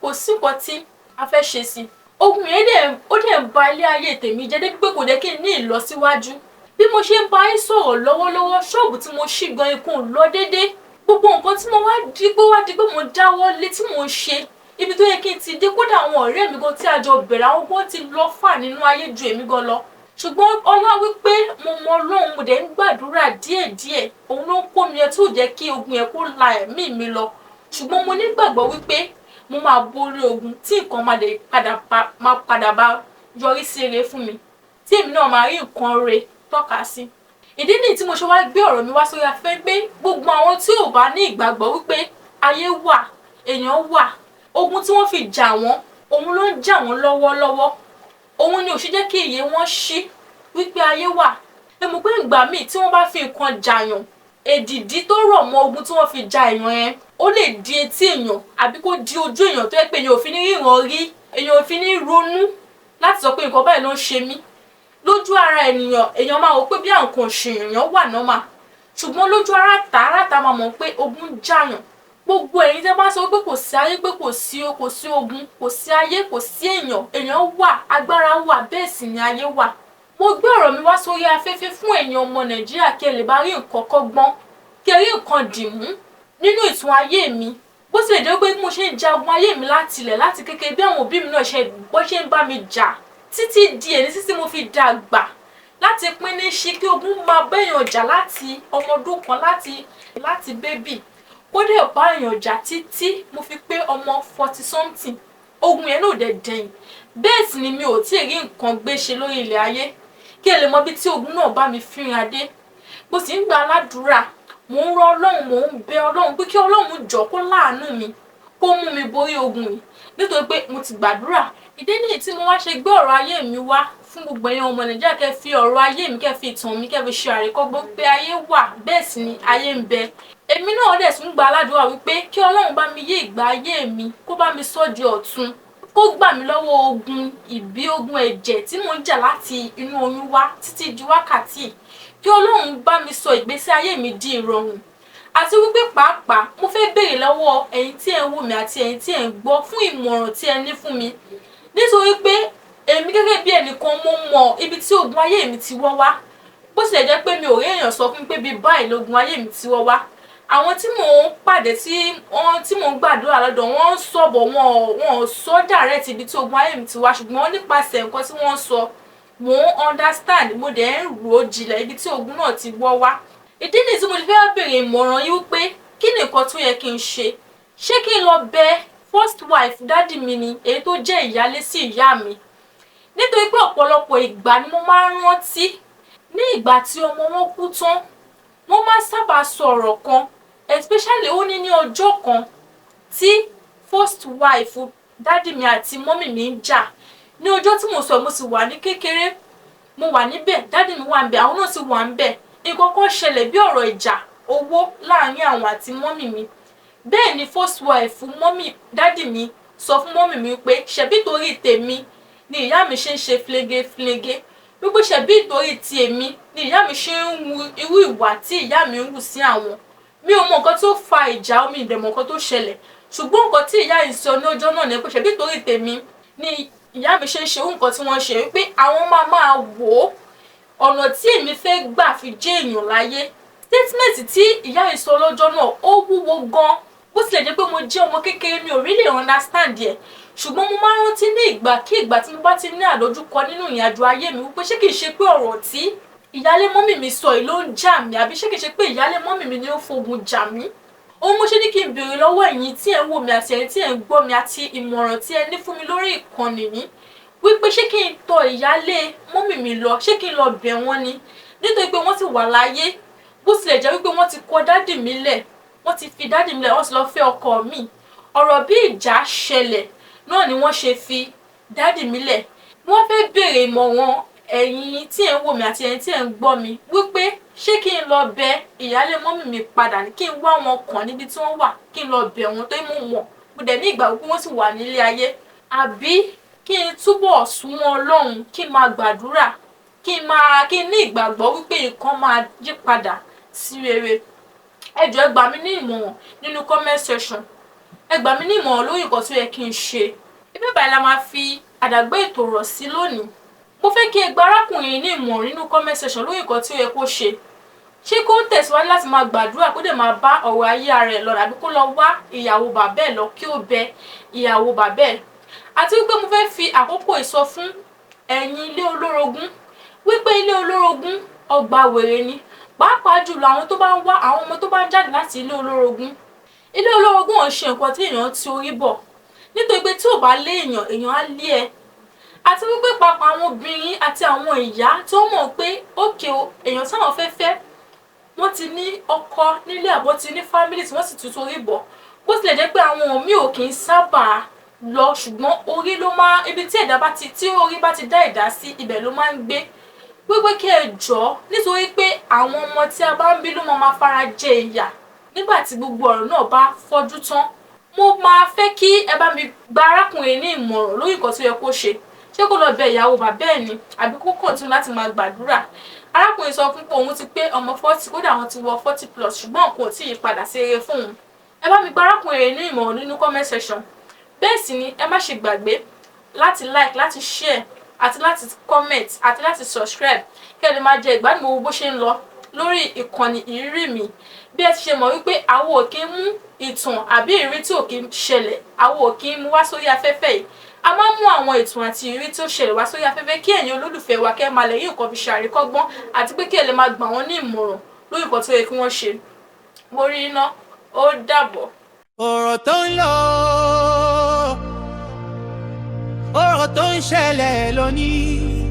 kò sí nǹkan tí a fẹ́ ṣe sí i. Ogun yẹn dẹ̀ ó dẹ̀ ń ba ilé ayé tèmi jẹ́ débi pé kò jẹ́ kí n ní ìlọsíwájú. Bí mo ṣe ń bá yín sọ̀rọ̀ lọ́wọ́lọ́wọ́, ṣọ́ọ̀bù tí mo ṣí gan ikú ò lọ déédé. Gbogbo nǹkan tí mo wá di pé wá di pé mo dáwọ́ lé tí mò ń ṣe, ibi tó yẹ kí n ti dé, kódà àwọn ọ̀rẹ́ mi gan tí a jọ bẹ̀rẹ̀, àwọn gan ti lọ fà nínú ayé ju èmi gan lọ. Ṣùgbọ́n ọlá wípé mo mọ Ọlọ́run, mo dẹ̀ ń gbàdúrà díẹ̀díẹ̀, òun ló ń kó mi ẹ tó jẹ́ kí ogun yẹn kó la ẹ̀mí mi lọ. Ṣùgbọ́n mo nígbàgbọ́ wípé mo máa borí ogun, tí nǹkan máa dẹ̀ padà bá máa padà bá yọrí sí rere fún mi, tí èmi náà máa rí nǹkan re tọ́ka sí. Ìdí nìyí tí mo ṣe wá gbé ọ̀rọ̀ mi wá sórí afẹ́fẹ́ pé gbogbo àwọn tí ò bá ní ìgbàgbọ́ wípé ayé wà, èèyàn wà, ogun tí wọ́n fi jà wọ́n, òun ló ń jà wọ́n lọ́wọ́lọ́wọ́. Òun ni ò ṣe jẹ́ kí iyè wọn ṣí wípé ayé wà. Ẹ mọ̀ pé ìgbà míì tí wọ́n bá fi nǹkan jàyàn, èdìdí tó rọ̀ mọ́ ogun tí wọ́n fi ja èèyàn yẹn, ó lè di etí èèyàn àbí kó di ojú èèyàn tó jẹ́ pé èèyàn ò fi ní ríran rí, èèyàn ò fi ní ronú láti sọ pé nǹkan báyìí ló ń ṣe mí. Lójú ara ènìyàn, èèyàn máa wò pé bí àwọn nǹkan ṣe èèyàn wà normal. Ṣùgbọ́n lójú ara tà, ara tà máa mọ̀ pé ogun ń jàyàn. Gbogbo ẹ̀yin tí ẹ bá sọ pé kò sí ayé, pé kò sí o, kò sí ogun, kò sí ayé, kò sí èèyàn, èèyàn wà, agbára wà, bẹ́ẹ̀ sì ni ayé wà. Mo gbé ọ̀rọ̀ mi wá sórí afẹ́fẹ́ fún ẹ̀yin ọmọ Nàìjíríà kí ẹ lè bá rí nǹkan kọ́gbọ́n, kí ẹ rí nǹkan dìmú nínú ìtàn ayé mi. Bó tilẹ̀ jẹ́ pé bí mo ṣe ń jagun ayé mi láti ilẹ̀ láti kékeré, bí àwọn òbí mi náà ṣe bó ṣe ń bá mi jà títí di èní, títí mo fi dàgbà láti pín ní ṣí kí ogun máa bá èèyàn jà láti ọmọ ọdún kan, láti baby, kó dẹ̀ bá èèyàn jà títí mo fi pé ọmọ 40 something. Ogun yẹn náà dẹ̀ dẹ̀yìn. Bẹ́ẹ̀ sì ni mi ò tí ì rí nǹkan gbé ṣe lórí ilẹ̀ ayé. Kí ẹ lè mọ bí tí ogun náà bá mi fínra dé. Mo sì ń gba aládùúrà, mò ń rọ Ọlọ́run, mò ń bẹ Ọlọ́run pé kí Ọlọ́run jọ̀ọ́ kó láàánú mi, kó mú mi borí ogun yìí, nítorí pé mo ti gbàdúrà. Ìdí nìyí tí mo wá ṣe gbé ọ̀rọ̀ ayé mi wá fún gbogbo ẹ̀yin ọmọ Nàìjíríà, kẹ́ fi ọ̀rọ̀ ayé mi, kẹ́ fi ìtàn mi, kẹ́ fi ṣe àríkọ́gbọ́n pé ayé wà, bẹ́ẹ̀ sì ni ayé ń bẹ. Èmi náà dẹ̀ tún gba aládùúrà wípé kí Ọlọ́run bá mi yí ìgbà ayé mi, kó bá mi sọ di ọ̀tun, kó gbà mí lọ́wọ́ ogun ìbí, ogun ẹ̀jẹ̀ tí mò ń jà láti inú oyún wá títí di wákàtí, kí Ọlọ́run bá mi sọ ìgbésí ayé mi di ìrọ̀rùn. Àti wípé pàápàá mo fẹ́ béèrè lọ́wọ́ ẹ̀yin tí ẹ̀ ń wò mí àti ẹ̀yin tí ẹ̀ ń gbọ́ fún ìmọ̀ràn tí ẹ ní fún mi, nítorí pé èmi gẹ́gẹ́ bí ẹnìkan mo mọ ibi tí ogun ayé mi ti wọ́ wá. Bó tilẹ̀ jẹ́ pé mi ò rí èèyàn sọ fún mi pé bí báyìí lógun ayé mi ti wọ́ wá, àwọn tí mò ń pàdé, tí wọ́n tí mò ń gbàdúrà lọ́dọ̀ wọ́n ń sọ̀bọ̀, wọn ò sọ direct ibi tí ogun ayé mi ti wá, ṣùgbọ́n nípasẹ̀ nǹkan tí wọ́n ń sọ, mò ń understand, mo dẹ̀ ń rò ó jinlẹ̀ ibi tí ogun náà ti wọ́ wá. Ìdí nìyí tí mo ti fẹ́ béèrè ìmọ̀ràn yín wípé kí ni nǹkan tó yẹ kí n ṣe? Ṣé kí n lọ bẹ first wife dádì mi ni, èyí tó jẹ́ ìyálé sí ìyá mi? Nítorí pé ọ̀pọ̀lọpọ̀ ìgbà ni mo máa ń rántí ní ìgbà tí ọmọ wọn kú tán, wọ́n máa ń sábà sọ ọ̀rọ̀ kan, especially ó ní ní ọjọ́ kan tí first wife dádì mi àti mummy mi ń jà. Ní ọjọ́ tí mo sọ, mo sì wà ní kékeré, mo wà níbẹ̀, dádì mi wà níbẹ̀, àwọn náà sì wà níbẹ̀. Nǹkan kan ṣẹlẹ̀ bí ọ̀rọ̀ ìjà owó láàrin àwọn àti mummy mi. Bẹ́ẹ̀ ni first wife mummy dádì mi sọ fún mummy mi pé ṣebí torí tèmi ni ìyá mi ṣe ń ṣe flegeflege, wípé ṣebí torí ti èmi ni ìyá mi ṣe ń wu irú ìwà tí ìyá mi ń wù sí àwọn. Mi ò mọ nǹkan tó fa ìjà, mi ò dẹ̀ mọ nǹkan tó ṣẹlẹ̀, ṣùgbọ́n nǹkan tí ìyá yìí sọ ní ọjọ́ náà ni pé ṣebí torí tèmi ni ìyá mi ṣe ń ṣe irú nǹkan tí wọ́n ṣe, wípé àwọn máa máa wò ó ọ̀nà tí èmi fẹ́ gbà fi jẹ́ èèyàn láyé. Statement tí ìyá yìí sọ lọ́jọ́ náà ó wúwo gan. Bó tilẹ̀ jẹ́ pé mo jẹ́ ọmọ kékeré, mi ò really understand ẹ̀, ṣùgbọ́n mo máa ń rántí ní ìgbàkígbà tí mo bá ti ní àdojúkọ nínú ìrìnàjò ayé mi wípé ṣé kìí ṣe pé ọ̀rọ̀ tí ìyálé mummy mi sọ yìí ló ń jà mí, àbí ṣé kìí ṣe pé ìyálé mummy mi ni ó fogun jà mí. Ohun mo ṣe ní kí n béèrè lọ́wọ́ ẹ̀yin tí ẹ̀ ń wò mí àti ẹ̀yin tí ẹ̀ ń gbọ́ mi àti ìmọ̀ràn tí ẹ ní fún mi lórí ìkànnì yìí wípé ṣé kí n tọ ìyálé mummy mi lọ, ṣé kí n lọ bẹ̀ wọ́n ni, nítorí pé wọ́n ti wà láyé. Bó tilẹ̀ jẹ́ wípé wọ́n ti kọ dádì mi lẹ̀, wọ́n ti fi dádì mi lẹ̀, wọ́n ti lọ fẹ́ ọkọ mi. Ọ̀rọ̀ bí ìjà ṣẹlẹ̀ náà ni wọ́n ṣe fi dádì mi lẹ̀. Wọ́n fẹ́ béèrè ìmọ̀ràn ẹ̀yin tí ẹ̀ ń wò mí àti ẹ̀yin tí ẹ̀ ń gbọ́ mi wípé ṣé kí n lọ bẹ ìyálé mummy mi padà ní, kí n wá wọn kàn níbi tí wọ́n wà, kí n lọ bẹ̀ wọ́n torí mo mọ̀, mo dẹ̀ ní ìgbàgbọ́ pé wọ́n sì wà nílé ayé, àbí kí n túbọ̀ súnmọ́ Ọlọ́run, kí n máa gbàdúrà, kí n ní ìgbàgbọ́ wípé nǹkan máa yí padà sí rere. Ẹ jọ̀ọ́, ẹ gbà mí ní ìmọ̀ràn nínú comment section. Ẹ gbà mí ní ìmọ̀ràn lórí nǹkan tó yẹ kí n ṣe. Ibi báyìí la máa fi àdàgbé ètò rọ̀ sí lónìí. Mo fẹ́ kí ẹ gba arákùnrin ní ìmọ̀ràn nínú comment section lórí nǹkan tí ó yẹ kó ṣe. Ṣé kó tẹ̀síwájú láti máa gbàdúrà, kó dẹ̀ máa bá ọ̀rọ̀ ayé ara ẹ̀ lọ, tàbí kó lọ wá ìyàwó bàbá ẹ̀ lọ, kí ó bẹ ìyàwó bàbá ẹ̀? Àti wípé mo fẹ́ fi àkókò ìsọ fún ẹ̀yin ilé olórogún wípé ilé olórogún, ọgbà wèrè ni, pàápàá jùlọ àwọn tó bá ń wá àwọn ọmọ tó bá ń jáde láti ilé olórogún. Ilé olórogún ò ń ṣe nǹkan tí èèyàn ti orí bọ̀, nítorí pé tí ò bá lé èèyàn, èèyàn á lé ẹ. Àti wípé pàápàá àwọn obìnrin àti àwọn ìyá tó mọ̀ pé ókè o, èèyàn táwọn fẹ́ fẹ́, wọ́n ti ní ọkọ nílé àbọ̀, ti ní family tí wọ́n sì tún torí bọ̀. Bó tilẹ̀ jẹ́ pé àwọn míì ò kì í sábà lọ, ṣùgbọ́n orí ló máa ibi tí ẹ̀dá bá ti tí orí bá ti dá ẹ̀dá sí, ibẹ̀ ló máa ń gbé. Wípé kí ẹ jọ̀ọ́, nítorí pé àwọn ọmọ tí a bá ń bí ló máa fara jẹ ìyà nígbà tí gbogbo ọ̀rọ̀ náà bá fọ́jú tán. Mo máa fẹ́ kí ẹ bá mi gba arákùnrin ní ìmọ̀ràn lórí nǹkan tó yẹ kó ṣe. Ṣé kó lọ bẹ ìyàwó bàbá ẹ̀ ni, àbí kó continue láti máa gbàdúrà? Arákùnrin sọ fún pé òun ti pé ọmọ 40, kódà àwọn ti wọ 40+, ṣùgbọ́n nǹkan ò tí ì padà sí eré fún òun. Ẹ bá mi gba arákùnrin ní ìmọ̀ràn nínú comment section. Bẹ́ẹ̀ sì ni ẹ má ṣe gbàgbé láti like, láti share, àti láti comment, àti láti subscribe, kí ẹ lè máa jẹ ìgbádùn gbogbo bó ṣe ń lọ lórí ìkànnì Ìrírí Mi. Bí ẹ ti ṣe mọ̀ wípé àwọn ò kí ń mú ìtàn àbí ìrírí tí ò kí ń ṣẹlẹ̀, àwọn ò kí ń mú wá sórí afẹ́fẹ́ yìí. A máa ń mú àwọn ìtàn àti ìrírí tí ó ṣẹlẹ̀ wá sórí afẹ́fẹ́ kí ẹ̀yin olólùfẹ́ wa kẹ́ máa lè rí nǹkan fi ṣàríkọ́gbọ́n, àti pé kí ẹ lè máa gbà wọ́n ní ìmọ̀ràn lórí nǹkan tó yẹ kí wọ́n ṣe. Mo rí iná, ó dàbọ̀. Ọ̀rọ̀ tó ń lọ, ọ̀rọ̀ tó ń ṣẹlẹ̀ lónìí,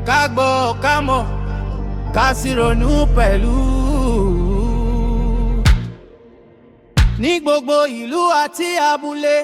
ká gbọ́, ká mọ̀, ká sì ronú pẹ̀lú. Ní gbogbo ìlú àti abúlé.